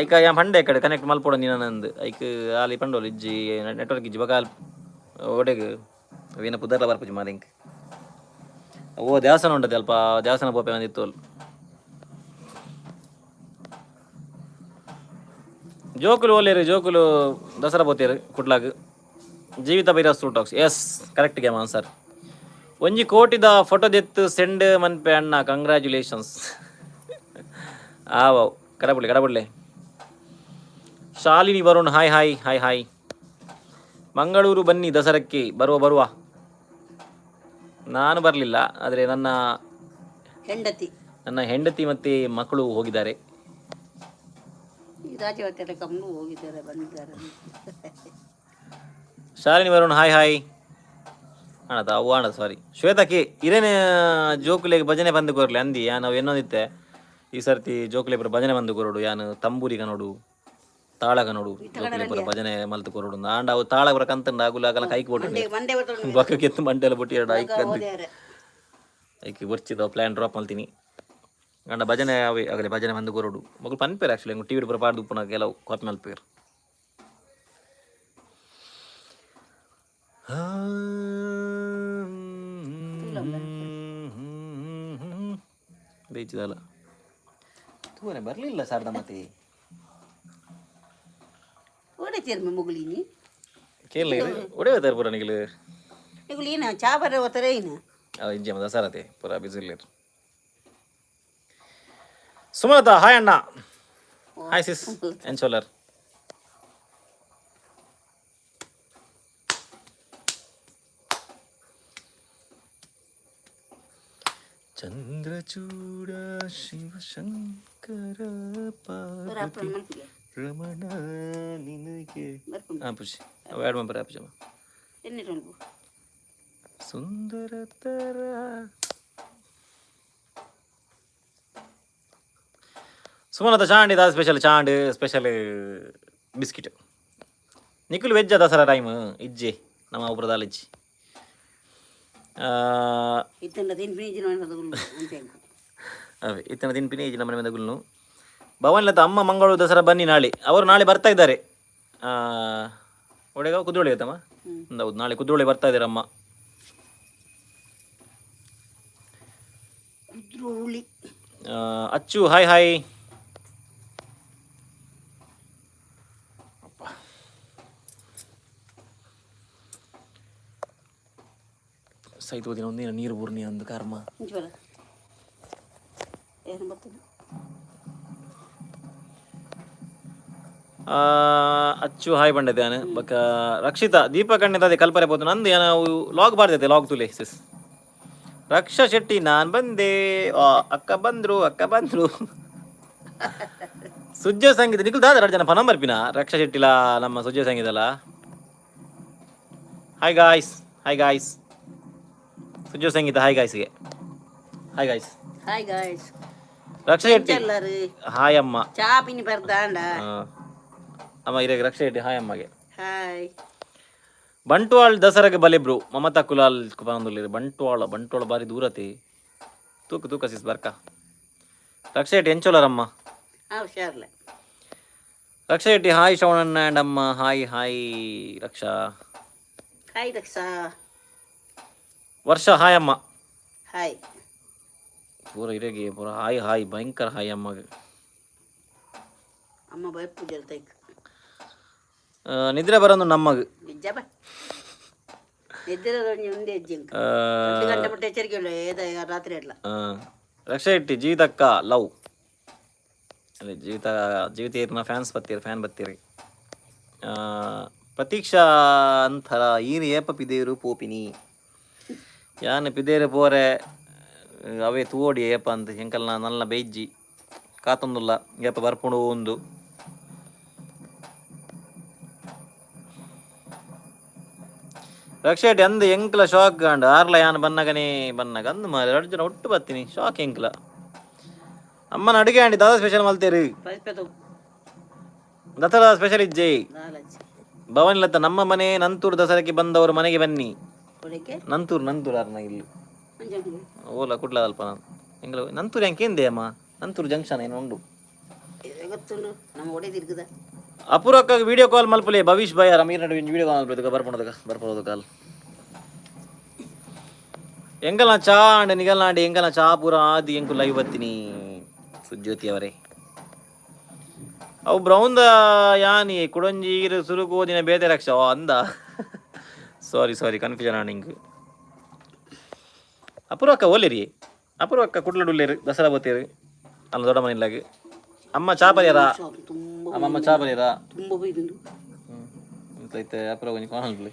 ಐಕ ಯಾ ಪಂಡೆ ಕಡೆ ಕನೆಕ್ಟ್ ಮಲ್ಪೊಡ ನೀನಂದು ಐಕ್ ಆಲಿ ಪಂಡೋಲು ಇಜ್ಜಿ ನೆಟ್ವರ್ಕ್ ಇಜ್ಜಿ. ಬಕ ಅಲ್ಪ ಒಡೆಗ್ ವೀನ ಪುದರ್ಲ ಬರ್ಪುಜಿ ಮಾರಿಂಕ್. ಓ ದೇವಸ್ಥಾನ ಉಂಟದೆ ಅಲ್ಪ ದೇವಸ್ಥಾನ ಪೋಪೆ ಒಂದಿತ್ತು ಅಲ್. ಜೋಕುಲು ಓಲೇರು ಜೋಕುಲು ದಸರಾ ಪೋತೇರು ಕುಡ್ಲಾಗ್. ಜೀವಿತ ಬೈರಾಸ್ talks, yes, correct game answer. ಒಂಜಿ ಕೋಟಿದ ಫೋಟೋ ದೆತ್ತು ಸೆಂಡ್ ಮನ್ಪೆ ಅಣ್ಣ. ಕಂಗ್ರ್ಯಾಚುಲೇಷನ್ಸ್. ಆವ್ ಕಡಬುಡ್ಲೆ ಕಡಬುಡ್ಲೆ. Shalini Varun hi hi hi hi. Mangaluru ಬನ್ನಿ ದಸರಕ್ಕೆ. ಬರುವ ಬರುವ. ನಾನು ಬರಲಿಲ್ಲ, ಆದರೆ ನನ್ನ ಹೆಂಡತಿ. ನನ್ನ ಹೆಂಡತಿ ಮತ್ತು ಮಕ್ಕಳು ಹೋಗಿದ್ದಾರೆ. ಈ ರಾಜೀವ ಟೆಲಿಕಾಮ್ಗೂ ಹೋಗಿದ್ದಾರೆ ಬಂದಿದ್ದಾರೆ. Shalini Varun hi hi. ಅಣ್ಣದ ಅವು ಆಂಡ ಸಾರಿ ಶ್ವೇತಕ್ಕೆ ಇರೇನೆ ಜೋಕುಲೆಗ್ ಭಜನೆ ಬಂದು ಕೊರ್ಲೆ ಅಂದಿ ಯಾನ್ ಅವು ಎನ್ನೊಂದಿತ್ತೆ ಈ ಸರ್ತಿ ಜೋಕುಲೆ ಪೂರ ಭಜನೆ ಬಂದು ಕೊರೊಡು ಯಾನ್ ತಂಬೂರಿ ಕನೋಡು ತಾಳ ಕನೋಡು ಜೋಕುಲೆ ಪೂರ ಭಜನೆ ಮಲ್ತು ಕೊರೊಡು ಆಂಡ ಅವು ತಾಳ ಪೂರ ಕಂತಂಡ ಅಗುಲ ಅಗಲ ಕೈಕ್ ಬೋಟು ಮಂಡೆ ಬರ್ತುಂಡು. ಬೊಕ್ಕಕ್ಕೆ ಮಂಡೆಲ ಬುಟ್ಟಿ ಎರಡು ಐಕ್ ಕಂದು ಓದ್ಯಾರೆ. ಐಕ್ ಬೊರ್ಚಿದ ಪ್ಲ್ಯಾನ್ ಡ್ರಾಪ್ ಮಲ್ತೀನಿ. ಆಂಡ ಭಜನೆ ಅವೆ ಆಗಲೆ ಭಜನೆ ಬಂದು ಕೊರೊಡು ಮಗಳು ಪನ್ಪೇರು ಆ್ಯಕ್ಚುಲಿ ಟಿವಿ ಪೂರ ಪಾಡ್ದು ಉಪ್ಪುನ ಕೆಲವು ಕಾಪಿ ಮಲ್ಪೇರು. ಬೇಯಿಸಿದಲ್ಲ ತೂವನೆ ಬರಲಿಲ್ಲ ಶಾರದಾ ಮತ್ತೆ. ಓಡೆ ತೀರ್ಮೆ ಮುಗುಲಿನಿ. ಕೇಳಲಿ ಒಡೆಯ ಪೂರ ನಿಗಲು. ನಿಗುಲು ಏನ ಚಾ ಬರ ಓತಾರೆ ಏನ? ಇಜ್ಜೆ ದಸರಾತೆ ಪೂರ ಬಿಸಿಲಿರ್. ಸುಮಲತಾ ಹಾಯ್ ಅಣ್ಣ, ಹಾಯ್ ಸಿಸ್ ಎನ್ಸೋಲರ್. ಚಂದ್ರಚೂಡ ಶಿವಶಂಕರ ಪಾರ್ವತಿ ಮಲ್ಪಿಗೆ. ರಮಣ ನಿನಗೆ ಬರ್ಪುಂಡು. ಹಾಂ ಪುಷಿ ಅವು ಎರಡು ಮಂಪರ ಪೂಜಮ್ಮ. ಎಣ್ಣೆ ಟೊಳ್ಪು. ಸುಂದರತರ ಸುಮಲತಾ ಚಾಂಡ್ ಇದ ಸ್ಪೆಷಲ್ ಚಾಂಡ್ special biscuit. Nikhil veg Dasara time ಇಜ್ಜೆ ನಮ್ಮ ಒಬ್ರದಾಲ ಇಜ್ಜಿ. ಇತ್ತಂಡ ತಿನ್ಪಿನಿ ಇಜ್ಜಿನ ಅಂತ. ಅವೇ ಇತ್ತನ ತಿನ್ಪಿನಿ ಇಜ್ಜಿ ನಮ್ಮ ಮನೆ ಗುಲ್ನು. ಭವನ್ ಲತಾ ಅಮ್ಮ ಮಂಗಳೂರು ದಸರಾ ಬನ್ನಿ ನಾಳೆ. ಅವರು ನಾಳೆ ಬರ್ತಾ ಇದ್ದಾರೆ. ಒಡೆಗ ಕುದ್ರೋಳಿ ಆಯ್ತಮ್ಮ. ಹೌದು, ನಾಳೆ ಕುದ್ರೋಳಿ ಬರ್ತಾ ಇದ್ದಾರೆ ಅಮ್ಮ. ಕುದ್ರೋಳಿ. ಅಚ್ಚು ಹಾಯ್ ಹಾಯ್. ಅಪ್ಪ. ಸೈತ್ ಓದಿನ ಒಂದಿನ ನೀರು ಬೂರ್ನಿ ಒಂದು ಕರ್ಮ. ಇಂಚು ಬರ ಏನು ಬರ್ತದೆ? ಅಚ್ಚು ಹಾಯ್ ಬಂಡದೆ ಬೊಕ ರಕ್ಷಿತಾ ದೀಪ ಕಣ್ಣೆ ಕಲ್ಪರೆ ಪೋತು ನಂದು ಏನ ಲಾಗ್ ಬಾರ್ದೈತೆ ಲಾಗ್ ತುಲೆ ಸಿಸ್. ರಕ್ಷಾ ಶೆಟ್ಟಿ ನಾನ್ ಬಂದೆ. ಅಕ್ಕ ಬಂದ್ರು ಅಕ್ಕ ಬಂದ್ರು. ಸುಜ್ಜ ಸಂಗೀತ ನಿಖಲ್ ದಾದ ಎರಡು ಜನ ಪನ ಬರ್ಪಿನ ರಕ್ಷಾ ಶೆಟ್ಟಿಲ ನಮ್ಮ ಸುಜ್ಜ ಸಂಗೀತಲ್ಲ. Hi guys, hi guys. ಸುಜ್ಜ ಸಂಗೀತ ಹಾಯ್ ಗಾಯ್ಸ್ಗೆ hi guys. Hi guys. Raksha Shetty ಎಲ್ಲರು. ಹಾಯ್ ಅಮ್ಮ. ಚಾ ಪಿನಿ ಬರ್ದಾಂಡ. ಅಮ್ಮ ಇರಾಗ ರಕ್ಷಾ ಶೆಟ್ಟಿ ಹಾಯ್ ಅಮ್ಮಗೆ. ಹಾಯ್. ಬಂಟ್ವಾಳ್ ದಸರಾಗೆ ಬಲೆ ಬ್ರೋ. ಮಮತಾ ಕುಲಾಲ್ ಪನೊಂದುಲ್ಲೆರ್ ಬಂಟ್ವಾಳ. ಬಂಟ್ವಾಳ ಬಾರಿ ದೂರತೆ. ತೂಕು ತೂಕ ಸಿಸ್ ಬರ್ಕ. ರಕ್ಷಾ ಶೆಟ್ಟಿ ಎಂಚೋಲರಮ್ಮ? ಹಾ, ಹುಷಾರ್ಲ. ರಕ್ಷಾ ಶೆಟ್ಟಿ ಹಾಯ್ ಶ್ರವಣಣ್ಣ ಆ್ಯಂಡ್ ಅಮ್ಮ. Hi hi Raksha. Hi Raksha. Varsha hi ಅಮ್ಮ. ಹಾಯ್. ಪೂರ ಇರಗೆ ಪೂರ ಹಾಯ್ ಹಾಯ್ ಭಯಂಕರ ಹಾಯ್ ಅಮ್ಮಗೆ. ಅಮ್ಮ ಬೈ ಪೂಜೆ ತೈಕ್. ನಿದ್ರೆ ಬರೋದು ನಮ್ಮಗ್. ನಿಜ ಬಾ ನಿದ್ರೆ ಒಂದೇ ಹೆಜ್ಜೆ 2 ಗಂಟೆ ಬಿಟ್ಟು ಎಚ್ಚರಿಕೆ ಇಲ್ಲ ಏದ ರಾತ್ರಿ ಎಲ್ಲ. ರಕ್ಷಾ ಶೆಟ್ಟಿ ಜೀವಿತಕ್ಕ ಲವ್ ಅಲ್ಲಿ ಜೀವಿತ ಜೀವಿತ ಏರ್ನ ಫ್ಯಾನ್ಸ್ ಬತ್ತೀರಿ ಫ್ಯಾನ್ ಬತ್ತೀರಿ. ಪ್ರತೀಕ್ಷಾ ಅಂಥರ ಈರು ಏಪ ಪಿದೇರು ಪೋಪಿನಿ ಯಾನ್ ಪಿದೇರು ಪೋರೆ ಅವೇ ತೂವೋಡಿ ಏಪ ಅಂತ ಎಂಕಲ್ನ ನಲ್ಲ ಬೇಜ್ಜಿ ಕಾತೊಂದುಲ್ಲ ಏಪ ಬರ್ಪುಂಡು ಒಂದು. ರಕ್ಷಾ ಶೆಟ್ಟಿ ಅಂದು ಎಂಕ್ಲ ಶಾಕ್ ಅಂಡ್ ಆರ್ಲ ಯಾನ್ ಬನ್ನಗನೇ ಬನ್ನಗ ಅಂದು ಮಾರೆ ಎರಡು ಜನ ಒಟ್ಟು ಬತ್ತೀನಿ ಶಾಕ್ ಎಂಕ್ಲ. ಅಮ್ಮನ ಅಡುಗೆ ಅಂಡಿ ದಾದಾ ಸ್ಪೆಷಲ್ ಮಲ್ತೇರು? ಪರಿಪೆತ. ದಸರಾ ಸ್ಪೆಷಲ್ ಇಜ್ಜೆ. ದಾಲಜ್ಜಿ. ಭವಾನಿ ಲತಾ ನಮ್ಮ ಮನೆ ನಂತೂರು ದಸರಾಕ್ಕೆ ಬಂದವರು ಮನೆಗೆ ಬನ್ನಿ. ಕೊಡಕ್ಕೆ. ನಂತೂರು ನಂತೂರು ಅರ್ನ ಇಲ್ಲಿ. ಅಂಜ. ಓಲ ಕುಡ್ಲ ಅಲ್ಪ ನಾನು ಎಂಗ್ಲ ನಂತೂರು ಎಂಕೇಂದೆ ಅಮ್ಮ ನಂತೂರು ಜಂಕ್ಷನ್ ಏನು ಉಂಡು. ಗೊತ್ತುಂಡು ನಮ್ಮ ಒಡೆ ತಿರ್ಗದ. ಅಪೂರ್ವಕ್ಕ ವಿಡಿಯೋ ಕಾಲ್ ಮಲ್ಪಲೆ ಭವಿಷ್ ಭಯ ರಮೀರ್ ನಡುವೆ ವಿಡಿಯೋ ಕಾಲ್ ಮಲ್ಪಲೆ ಬರ್ಪಣದಕ ಬರ್ಪಣದ ಕಾಲ್. ಎಂಕಲ್ನ ಚಾ ಅಂಡ್ ನಿಗಲ್ನಾಂಡಿ ಎಂಕಲ್ನ ಚಾ ಪೂರ ಆದಿ ಎಂಕು ಲೈವ್ ಬತ್ತೀನಿ ಸುಜ್ಯೋತಿ ಅವರೇ. ಅವು ಬ್ರೌನ್ದ ಯಾನಿ ಕುಡೊಂಜಿ ಈರು ಸುರುಕು ಓದಿನ ಬೇತೆ ರಕ್ಷ ಓ ಅಂದ. ಸಾರಿ ಸಾರಿ ಕನ್ಫ್ಯೂಷನ್ ಆಂಡ್ ಇಂಕ್. ಅಪೂರ್ವಕ್ಕ ಓಲೇರಿ ಅಪೂರ್ವಕ್ಕ ಕುಡ್ಲಡುಲ್ಲೇರು ದಸರಾ ಬೋತೇರು ಅಲ್ಲ ದೊಡ್ಡ ಮನೆ ಅಮ್ಮ ಚಾ ಪರಿಯಾರ. ತುಂಬ. ಅಮ್ಮಮ್ಮ ಚಾ ಪರಿಯಾರ. ತುಂಬ ಬೈದುಂಡು. ಹ್ಞೂ ಐತೆ ಅಪೂರ್ವ ಕೊಂಚ ಕಾಣಲ್ರಿ.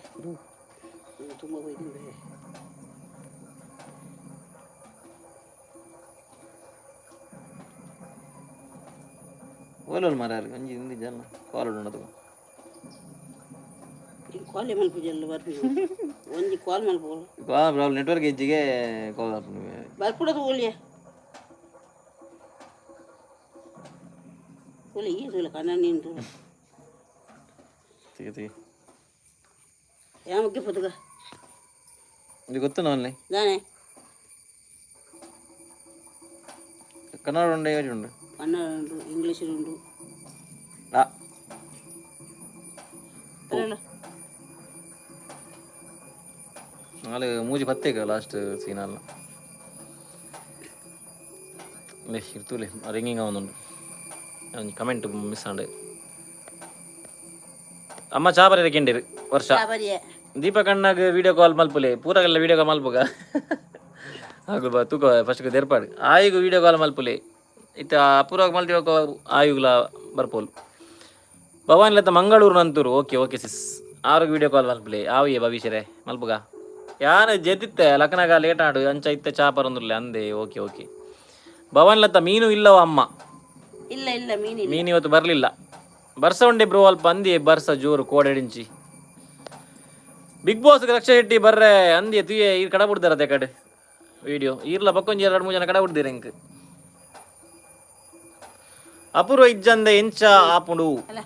ತುಂಬ ಬೈದುಂಡು. ಓಲೋಲ್ ಮಾರಾರು ಒಂಜಿ ಹಿಂದಿ ಜನ ಕಾಲ್ ಉಂಡದು. ಕಾಲೇ ಮಲ್ಪುಜಲ್ಲ ಬರ್ಪಿ ಒಂಜಿ ಕಾಲ್ ಮಲ್ಪು. ಪ್ರಾಬ್ಲಮ್, ನೆಟ್ವರ್ಕ್ ಹೆಚ್ಚಿಗೆ ಕಾಲ್. ಬರ್ಪುಡದು ಓಲಿಯ ಓಲಿ ಈ ತೂಲ ಕಣ್ಣ ನೀನು ತೂಲ. ತೆಗಿ. ಯಾಮಕ್ಕೆ ಪುತಕ. ಇದು ಗೊತ್ತು ನಾವಲ್ಲಿ. ದಾನೆ? ಕನ್ನಡ ಉಂಡು, ಏಜ್ ಉಂಡು. ಕನ್ನಡ ಉಂಟು, ಇಂಗ್ಲೀಷ್ ಉಂಟು. ಆ. ಅಲ್ಲ. ನಾಳೆ ಮೂಜಿ ಪತ್ತೇಕ ಲಾಸ್ಟ್ ಸೀನ್ ಅಲ್ಲ. ಲೇ ಇರ್ತೂಲೆ, ರಿಂಗಿಂಗ್ ಆವೊಂದುಂಡು. ಒಂಜಿ ಕಮೆಂಟ್ ಮಿಸ್ ಆಂಡ್. ಅಮ್ಮ ಚಾ ಬರೆಯರೆ ಕೇಂಡಿರು ವರ್ಷ. ಬರಿಯೇ. ದೀಪಕ್ ಅಣ್ಣಗ್ ವಿಡಿಯೋ ಕಾಲ್ ಮಲ್ಪುಲೆ. ಪೂರಗೆಲ್ಲ ವಿಡಿಯೋ ಕಾಲ್ ಮಲ್ಪುಗ. ಆಗು ಬಾ ತೂಕ ಫಸ್ಟ್ ದೇರ್ಪಾಡು. ಆಯುಗು ವಿಡಿಯೋ ಕಾಲ್ ಮಲ್ಪುಲೆ. ಇತ್ತ ಅಪೂರ್ವಾಗ ಮಲ್ತಿ ಆಯುಗ್ಲ ಬರ್ಪೋಲು. ಭವಾನಿ ಲತ್ತ Mangaluru Nanthur. Okay okay sis. ಆರೋಗ್ಯ ವಿಡಿಯೋ ಕಾಲ್ ಮಲ್ಪುಲೆ. ಆವಿಯೇ ಭವಿಷ್ಯರೇ ಮಲ್ಪುಗ. ಯಾನ್ ಜೆತ್ತಿತ್ತೆ ಲಕ್ನಾಗ ಲೇಟ್ ಆಡು ಅಂಚ ಇತ್ತೆ ಚಾ ಪರೊಂದುಲ್ಲೆ ಅಂದೆ. ಓಕೆ ಓಕೆ ಭವಾನಿ ಲತ್ತ, ಮೀನು ಇಲ್ಲವ ಅಮ್ಮ? ಇಲ್ಲ ಇಲ್ಲ, ಮೀನಿಲ್ಲ. ಮೀನು ಇವತ್ತು ಬರಲಿಲ್ಲ. ಬರ್ಸ ಉಂಡೆ ಬ್ರೋ ಅಲ್ಪ ಅಂದಿ. ಬರ್ಸ ಜೋರು ಕೋಡೆಡಿಂಚಿ. ಬಿಗ್ ಬಾಸ್ ರಕ್ಷಾ ಶೆಟ್ಟಿ ಬರ್ರೆ ಅಂದಿ ತುಯೆ. ಈರ್ ಕಡ ಬಿಡ್ದಾರ ಅದೇ ಕಡೆ ವಿಡಿಯೋ ಈರ್ಲ ಬಕ್ಕೊಂಜಿ ಎರಡು ಮೂರು ಜನ ಕಡ ಬಿಡ್ದಿರ ಇಂಕ್. ಅಪೂರ್ವ ಇಜ್ಜಂದೆ ಎಂಚ ಆಪುಂಡು? ಅಲ್ಲ.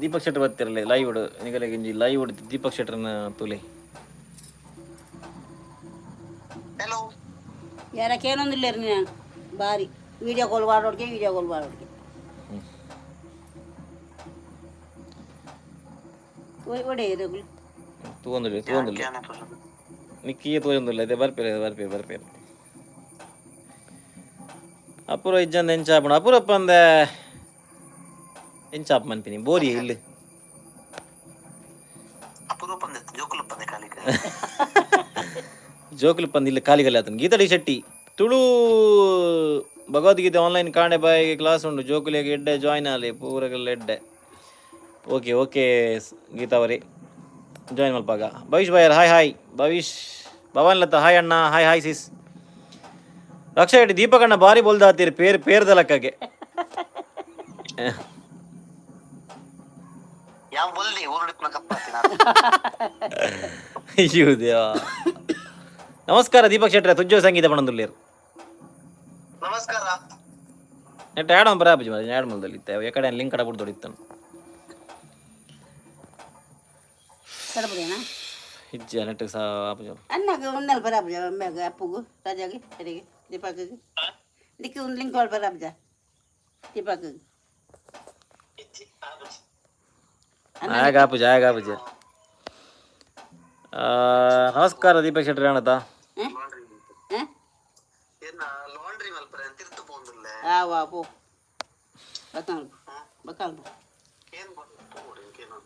ದೀಪಕ್ ಶೆಟ್ಟರ್ ಬರ್ತಿರಲಿ ಲೈವ್ ನಿಗಲೆ ಇಂಜಿ ಲೈವ್ ದೀಪಕ್ ಶೆಟ್ಟರ್ನ ತುಲೆ. ಯಾರ ಕೇನೊಂದಿಲ್ಲ ನಾನು ಬಾರಿ ವಿಡಿಯೋ ಕಾಲ್ ಮಾಡೋಡ್ಗೆ, ವಿಡಿಯೋ ಕಾಲ್ ಮಾಡೋಡ್ಗೆ. ಒಡೆ ರಘುಲು. ತೂವೊಂದುಲ್ಲೆ, ತೂವೊಂದುಲ್ಲೆ. ನಿಕ್ಕಿಯೇ ತೋಜೊಂದುಲ್ಲ. ಇದೆ ಬರ್ಪೇರೆ ಬರ್ಪೇರೆ ಬರ್ಪೇರೆ. ಅಪೂರ್ವ ಇಜ್ಜಂದೆ ಎಂಚ ಆಪುಂಡು? ಅಪೂರ್ವಪ್ಪ ಅಂದೆ ಎಂಚ ಆಪ್ ಮನ್ಪಿನಿ ಬೋರಿ ಇಲ್ಲಿ. ಅಪರೂಪಂದೆ ಜೋಕುಲಪ್ಪಂದೆ ಕಾಲಿಕ. ಜೋಕುಲು ಪಂದ್ ಇಲ್ಲಿ ಕಾಲಿಗಲ್ಲಿ ಆತನ. ಗೀತಾಡಿ ಶೆಟ್ಟಿ, ತುಳು ಭಗವದ್ಗೀತೆ ಆನ್ಲೈನ್ ಕಾಂಡೆ ಬಾಯಿಗೆ ಕ್ಲಾಸ್ ಉಂಡು. ಜೋಕುಲಿಗೆ ಎಡ್ಡೆ ಜಾಯ್ನ್ ಆಲಿ ಪೂರಗಲ್ಲ ಎಡ್ಡೆ. ಓಕೆ ಓಕೆ ಗೀತಾ ಅವರೇ, ಜಾಯ್ನ್ ಮಲ್ಪಾಗ. ಭವಿಷ್ ಬಾಯರ್, ಹಾಯ್ ಹಾಯ್ ಭವಿಷ್. ಭವಾನ್ ಲತಾ, ಹಾಯ್ ಅಣ್ಣ. Hi hi sis. Raksha Shetty, ದೀಪಕಣ್ಣ ಬಾರಿ ಬೋಲ್ದಾತೀರಿ ಪೇರ್ ಪೇರ್ದ ಲೆಕ್ಕಗೆ. ಯಾವ ಬೊಲ್ದಿ ಊರುಡಿಪ್ನ ಕಪ್ಪಾತಿ. ಅಯ್ಯೋ ದೇವಾ. ನಮಸ್ಕಾರ ದೀಪಕ್ ಶೆಟ್ಟರೆ, ತುಜ್ಜೋ ಸಂಗೀತ ಪಣಂದುಲ್ಲೇರು. ನಮಸ್ಕಾರ. ನೆಟ್ ಆ್ಯಡ್ ಆನ್ ಬರಾಬಿ ಮಾರೆ, ಆ್ಯಡ್ ಮಲ್ದಲ್ಲಿ ಇತ್ತೆ ಎಕಡೆ ಲಿಂಕ್ ಕಡ ಬಿಡ್ದೊಡಿ ಇತ್ತನು. ಕಡಬದೇನಾ? ಇಜ್ಜ ನೆಟ್ ಸಹ ಆಪುಜ. ಅನ್ನಾಗ ಒಂದೆಲ್ಲ ಬರಾಬಜ ಅಮ್ಮ್ಯಾಗ ಅಪ್ಪುಗು ರಾಜಾಗೆ ಸರಿಗೆ ದೀಪಕ್ಗೆ ದಿಕ್ಕಿ ಒಂದು ಲಿಂಕ್ ಕಾಲ್ ಬರಾಬಜ ದೀಪಕ್. ಆಗ ಆಪುಜ, ಆಗ ಆಪುಜ. ನಮಸ್ಕಾರ ದೀಪಕ್ ಶೆಟ್ಟರ್ ಅಣ್ಣತ. ಹಾಂ. ಏನ ಲಾಂಡ್ರಿ ಮಲ್ಪರೆ ತಿರ್ತು ಪೋಂದುಲ್ಲೆ. ಆವಾ ಪೋ ಬಕಾಲ್ ಬಕಾಲ್ ಪೋ. ಏನ್ ಪೋಡು ಇಂಕೇನು.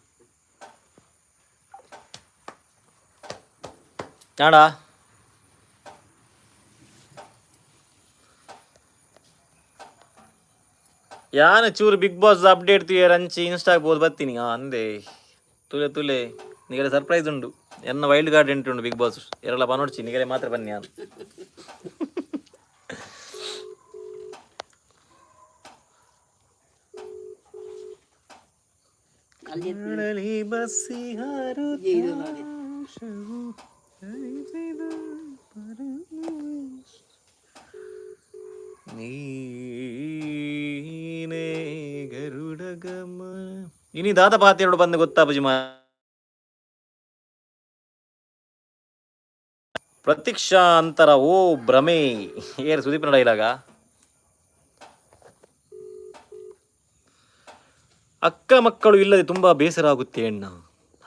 ನಾಡ ಯಾನ ಚೂರು ಬಿಗ್ ಬಾಸ್ ಅಪ್ಡೇಟ್ ತುಯರ್ ಅಂಚಿ ಇನ್ಸ್ಟಾಗ್ ಬೋದು ಬರ್ತೀನಿ. ಅಂದೆ ತುಲೆ ತುಲೆ ನಿಗಲೆ ಸರ್ಪ್ರೈಸ್ ಉಂಡು. ಎನ್ನ ವೈಲ್ಡ್ ಕಾರ್ಡ್ ಎಂಟ್ರಿ ಉಂಡು ಬಿಗ್ ಬಾಸ್. ಎರಲ ಬನೋಡ್ಚಿ, ನಿಗಲೆ ಮಾತ್ರ ಬನ್ನಿ ನಾನು. ಅಲ್ಲಿ. ನೀನೇ ಗರುಡಗಮ ಇನಿ ದಾದ ಪಾತೆರಡು ಬಂದು ಗೊತ್ತಾಪುಜಿ ಮಾ. ಪ್ರತೀಕ್ಷಾ ಅಂತರ ಓ ಭ್ರಮೆ ಏರ್ ಸುದೀಪ್ನ ಡೈಲಾಗ. ಅಕ್ಕ ಮಕ್ಕಳು ಇಲ್ಲದೆ ತುಂಬಾ ಬೇಸರ ಆಗುತ್ತೆ ಅಣ್ಣ.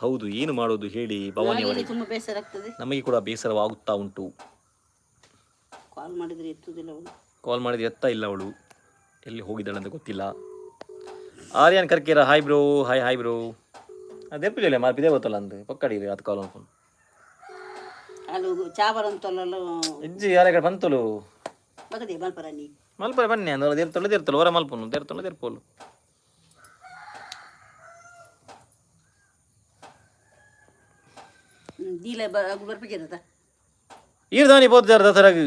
ಹೌದು, ಏನು ಮಾಡೋದು ಹೇಳಿ ಭವಾನಿ ಅವರೇ? ತುಂಬ ಬೇಸರ ಆಗ್ತದೆ. ನಮಗೆ ಕೂಡ ಬೇಸರವಾಗುತ್ತಾ ಉಂಟು. ಕಾಲ್ ಮಾಡಿದ್ರೆ ಎತ್ತುದಿಲ್ಲ ಅವಳು. ಕಾಲ್ ಮಾಡಿದ್ರೆ ಎತ್ತ ಇಲ್ಲ ಅವಳು. ಎಲ್ಲಿ ಹೋಗಿದ್ದಾಳೆ ಅಂತ ಗೊತ್ತಿಲ್ಲ. Aryan Karkera, hi bro. Hi hi bro. ಅದೇ ಪೂಜೆ ಮಾರ್ಪಿದೆ ಗೊತ್ತಲ್ಲ ಅಂದು ಪಕ್ಕಡಿ ಅದು ಕಾಲ್ ಅನ್ಕೊಂಡು. ಅಲ್ಲಿ ಚಾ ಬರಂತಲ್ಲ. ಇಜ್ಜಿ ಯಾರ ಕಡೆ ಬಂತಲು. ಬಗದೆ ಮಲ್ಪರ ನೀ. ಮಲ್ಪರೆ ಬನ್ನಿ ಅಂದ್ರೆ ದೇರ್ತೊಳ್ಳೆ ದೇರ್ತೊಳ್ಳು ಹೊರ ಮಲ್ಪನು ದೇರ್ತೊಳ್ಳೆ ದೇರ್ಪೋಲು. ದೀಲ ಬರ್ಪಿಜಿರತ. ಈರ್ ದಾನಿ ಪೋತು ದಸರಾಗ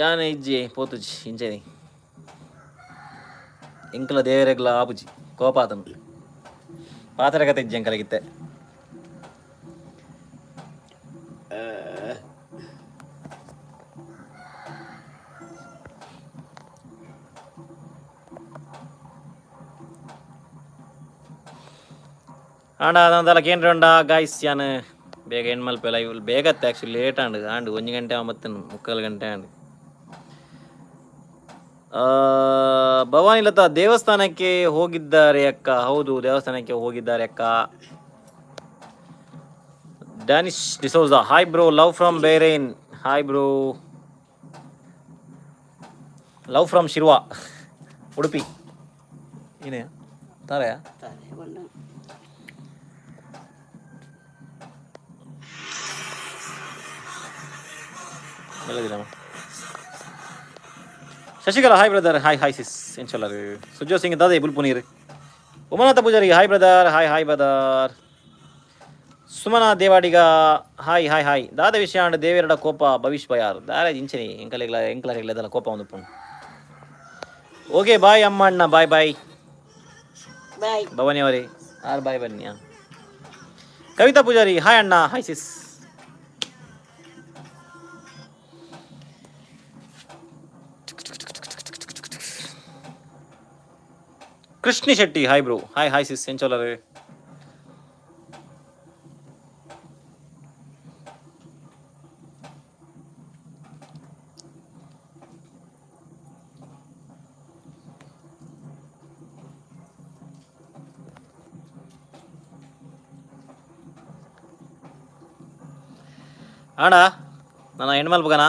ಯಾನೆ ಇಜ್ಜಿ ಪೋತುಜಿ ಇಂಚೆನಿ. ಎಂಕಲ ದೇವರೆಗ್ಲ ಆಪುಜಿ ಕೋಪಾತನು ಪಾತ್ರ ಕತೆ ಇಜ್ಜಿ ಎಂಕಲಗಿತ್ತೆ. ಆಂಡ ಅದಂತಲ್ಲ ಕೇಂದ್ರ ಗಾಯ್ಸ್, ಯಾನ್ ಬೇಗ ಎಂಡ್ ಮಲ್ಪೆ ಲೈವ್. ಬೇಗತ್ತೆ ಆ್ಯಕ್ಚುಲಿ ಲೇಟ್ ಆಂಡ್ ಆಂಡ್ 1 ಗಂಟೆ ಮತ್ತೆ 3/4 ಗಂಟೆ ಆಂಡ್. ಭವಾನಿ ಲತಾ ದೇವಸ್ಥಾನಕ್ಕೆ ಹೋಗಿದ್ದಾರೆ ಅಕ್ಕ. ಹೌದು, ದೇವಸ್ಥಾನಕ್ಕೆ ಹೋಗಿದ್ದಾರೆ ಅಕ್ಕ. Danish D'Souza, hi bro, love from Bahrain. Hi bro, love from Shirva, Udupi. ಏನೇ ತಾರೆಯಾ? ತಾರೆ ಬಣ್ಣ. ಮೆಲ್ಲದಿಲ್ಲ. Shashikala, hi brother. Hi hi sis. ಎಂಚೊಲ್ಲರು? ಸುಜೋ Singh ದಾದೆ ಬುಲ್ಪುನೀರ್. Umanatha Pujari, hi brother. Hi hi brother. Sumana Devadiga, hi hi hi. ದಾದ ವಿಷಯ ಅಂಡ್ ದೇವೆರಡ ಕೋಪ ಭವಿಷ್ ಬಯಾರ್ ದಾರ ಇಂಚನಿ ಎಂಕಲೆಗ್ಲ ಎಂಕಲ ಕೋಪ ಒಂದು ಪುಣ್. ಓಕೆ, ಬಾಯ್ ಅಮ್ಮ, ಅಣ್ಣ, ಬಾಯ್ ಬಾಯ್. ಬಾಯ್. ಭವಾನಿ ಅವರೇ ಆರ್ ಬಾಯ್ ಬನ್ನಿ. ಕವಿತಾ ಪೂಜಾರಿ, ಹಾಯ್ ಅಣ್ಣ, hi sis. Krishni Shetty, hi bro. Hi hi sis. ಎಂಚೊಲ್ಲರು? ಅಣ್ಣ, ನನ್ನ ಹೆಣ್ಮಲ್ಪಗನ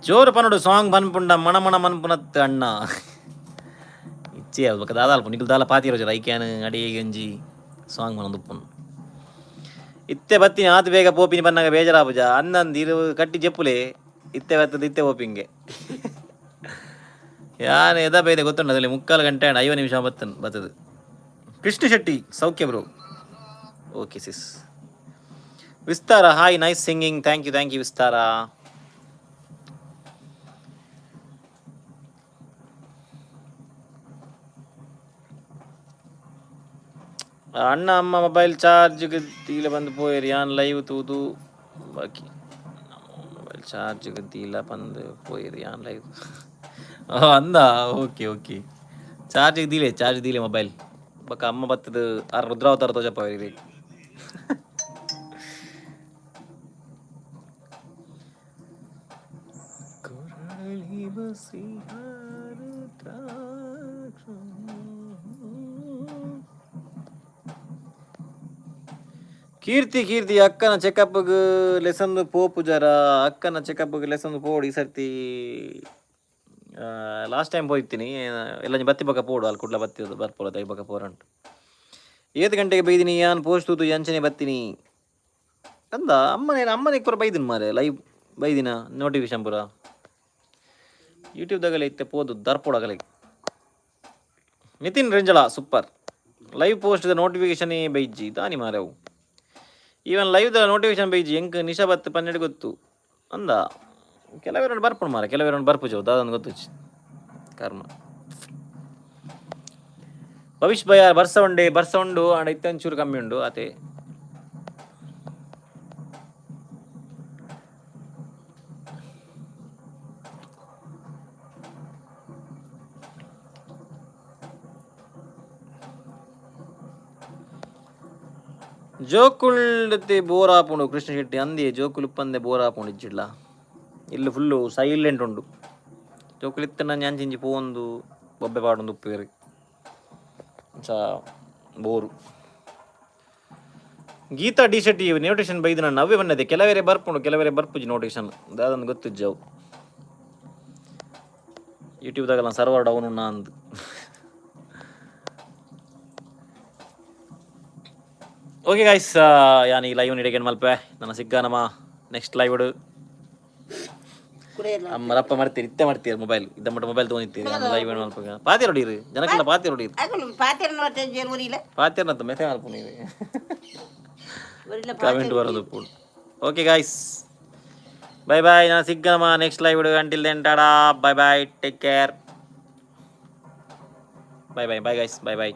ಜೋರು ಪನ್ನಡು ಸಾಂಗ್ ಪನ್ಪುಂಡ ಮಣ ಮಣ ಮನ್ಪುನತ್ ಅಣ್ಣ. ಇಚ್ಚೆ ಅದು ಬೊಕ ದಾದಾಲ್ಪ ನಿಕುಲು ದಾಲ ಪಾತಿರೋ ಐಕ್ಯಾನ್ ಅಡಿಗೆ ಒಂಜಿ ಸಾಂಗ್ ಮನೊಂದುಪ್ಪುಂಡು. ಇತ್ತೆ ಬತ್ತಿನಿ, ಆತು ಬೇಗ ಪೋಪಿನಿ ಬನ್ನಾಗ ಬೇಜಾರಾಪುಜ ಅಂದಂದು ಇರು ಕಟ್ಟಿ ಜೆಪ್ಪುಲೆ. ಇತ್ತೆ ಬತ್ತದ ಇತ್ತೆ ಪೋಪಿಂಗೆ ಯಾನ್ ಎದ ಬೈದೆ ಗೊತ್ತುಂಡು. ಅದಲ್ಲಿ 3/4 ಗಂಟೆ ಆಂಡ್ 50 ನಿಮಿಷ ಬತ್ತನ್ ಬತ್ತದು. ಕೃಷ್ಣ ಶೆಟ್ಟಿ, ಸೌಖ್ಯ bro. Okay sis. Vistara, hi, nice singing. Thank you, thank you Vistara. ಅಣ್ಣ, ಅಮ್ಮ ಮೊಬೈಲ್ ಚಾರ್ಜ್ಗೆ ತೀಲ ಬಂದು ಪೋಯರ್ ಯಾನ್ ಲೈವ್ ತೂದು ಬಾಕಿ. ಮೊಬೈಲ್ ಚಾರ್ಜ್ಗೆ ತೀಲ ಬಂದು ಪೋಯರ್ ಯಾನ್ ಲೈವ್ ಅಂದ. ಓಕೆ ಓಕೆ, ಚಾರ್ಜಿಗೆ ದೀಲೆ, ಚಾರ್ಜ್ ದೀಲೆ ಮೊಬೈಲ್. ಬೊಕ ಅಮ್ಮ ಬತ್ತದ ಆರ್ ರುದ್ರಾವತಾರ ತೋಜಪ್ಪ. ಕೀರ್ತಿ ಕೀರ್ತಿ, ಅಕ್ಕನ ಚೆಕಪ್ಗೆ ಲೆಸನ್ ಪೋಪು ಜರ. ಅಕ್ಕನ ಚೆಕಪ್ಗೆ ಲೆಸನ್ ಪೋಡು ಈ ಸರ್ತಿ. ಲಾಸ್ಟ್ ಟೈಮ್ ಪೋಯ್ತೀನಿ ಎಲ್ಲ ಬತ್ತಿ ಬಕ್ಕ ಪೋಡು. ಅಲ್ಲಿ ಕುಡ್ಲ ಬತ್ತಿ ಬರ್ಪೋಲ ತೈ ಬಕ್ಕ ಪೋರಂಟು. ಏತ್ ಗಂಟೆಗೆ ಬೈದಿನಿ ಯಾನ್ ಪೋಸ್ಟ್ ತೂತು ಅಂಚನೆ ಬತ್ತೀನಿ ಅಂದ. ಅಮ್ಮನೇ ಅಮ್ಮನಿಗೆ ಪೂರ ಬೈದಿನ ಮಾರೆ. ಲೈವ್ ಬೈದಿನ ನೋಟಿಫಿಕೇಶನ್ ಪೂರ ಯೂಟ್ಯೂಬ್ದಾಗಲೇ ಇತ್ತೆ ಪೋದು ದರ್ಪೋಡಗಲೆ. ನಿತಿನ್ ರಂಜಳ, ಸೂಪರ್. ಲೈವ್ ಪೋಸ್ಟ್ ನೋಟಿಫಿಕೇಶನ್ ಬೈಜ್ಜಿ ದಾನಿ ಮಾರವು. ಈವನ್ ಲೈವ್ the notification ಬೈಜಿ ಎಂಕ್ ನಿಶಾ ಬತ್ತು 12 ಗೊತ್ತು ಅಂದ. ಕೆಲವೇರೊಂಡು ಬರ್ಪುಂಡು ಮಾರೆ, ಕೆಲವೇರೊಂಡು ಬರ್ಪುಜವು ದಾದೊಂದು ಗೊತ್ತು ಕರ್ಮ. ಭವಿಷ್ ಭಯ, ಬರ್ಸ ಉಂಡೆ, ಬರ್ಸ ಉಂಡು ಆಂಡ ಇತ್ತೆ ಒಂಚೂರು ಕಮ್ಮಿ ಉಂಡು ಆತೆ. ಜೋಕುಲ್ತೆ ಬೋರ್ ಆಪುಂಡು. ಕೃಷ್ಣ ಶೆಟ್ಟಿ ಅಂದೆ ಜೋಕುಲು ಪಂದೆ ಬೋರ್ ಆಪುಂಡು. ಇಜ್ಜಿಡ್ಲ ಇಲ್ಲು ಫುಲ್ಲು ಸೈಲೆಂಟ್ ಉಂಡು. ಜೋಕುಲು ಇತ್ತನ ಅಂಚಿಂಚಿ ಪೋವೊಂದು ಬೊಬ್ಬೆ ಪಾಡೊಂದು ಉಪ್ಪುವೆರ್. ಅಂಚ ಬೋರು. ಗೀತಾ ಡಿ ಶೆಟ್ಟಿ, ನೋಟಿಫಿಕೇಶನ್ ಬೈದು ನಾನು ಅವೇ ಬಂದದೆ. ಕೆಲವರೆ ಬರ್ಪುಂಡು, ಕೆಲವರೆ ಬರ್ಪುಜಿ ನೋಟಿಫಿಕೇಶನ್. ದಾದೊಂದು ಗೊತ್ತಿಜ್ಜವು ಯೂಟ್ಯೂಬ್ದಾಗಲ್ಲ ಸರ್ವರ್ ಡೌನ್ ಉಣ್ಣ ಅಂದು. ಓಕೆ ಗಾಯ್ಸ್, ಯಾನ್ ಈ ಲೈವ್ ನಿಡೆಗೆ ಮಲ್ಪೆ. ನನ್ನ ಸಿಗ್ಗ ನಮ್ಮ ನೆಕ್ಸ್ಟ್ ಲೈವ್. ಕುಡಿಯಲ್ಲ. ಅಮ್ಮರಪ್ಪ ಮಾಡ್ತೀರಿ, ಇತ್ತೆ ಮಾಡ್ತೀರಿ. ಮೊಬೈಲ್ ಇದ್ದ ಮಟ್ಟ ಮೊಬೈಲ್ ತೊಗೊಂಡಿತ್ತೀರಿ. ಲೈವ್ ಮಲ್ಪ ಪಾತಿ ಹೊಡೀರಿ, ಜನಕ್ಕೆಲ್ಲ ಪಾತಿ ಹೊಡೀರಿ. ಅಕುಲು ಪಾತೆರನ ಜೇರು ಊರಿಲ್ಲ. ಪಾತಿರ್ನತ್ತ ಮೆಸೇಜ್ ಮಲ್ಪು ನೀವು. ಊರಿಲ್ಲ. ಕಮೆಂಟ್ ಬರೋದು. Okay guys, bye bye. ನಾನು ಸಿಗ್ಗಮ್ಮ next live. Until then, tata, bye bye, take care, bye bye bye guys, bye bye.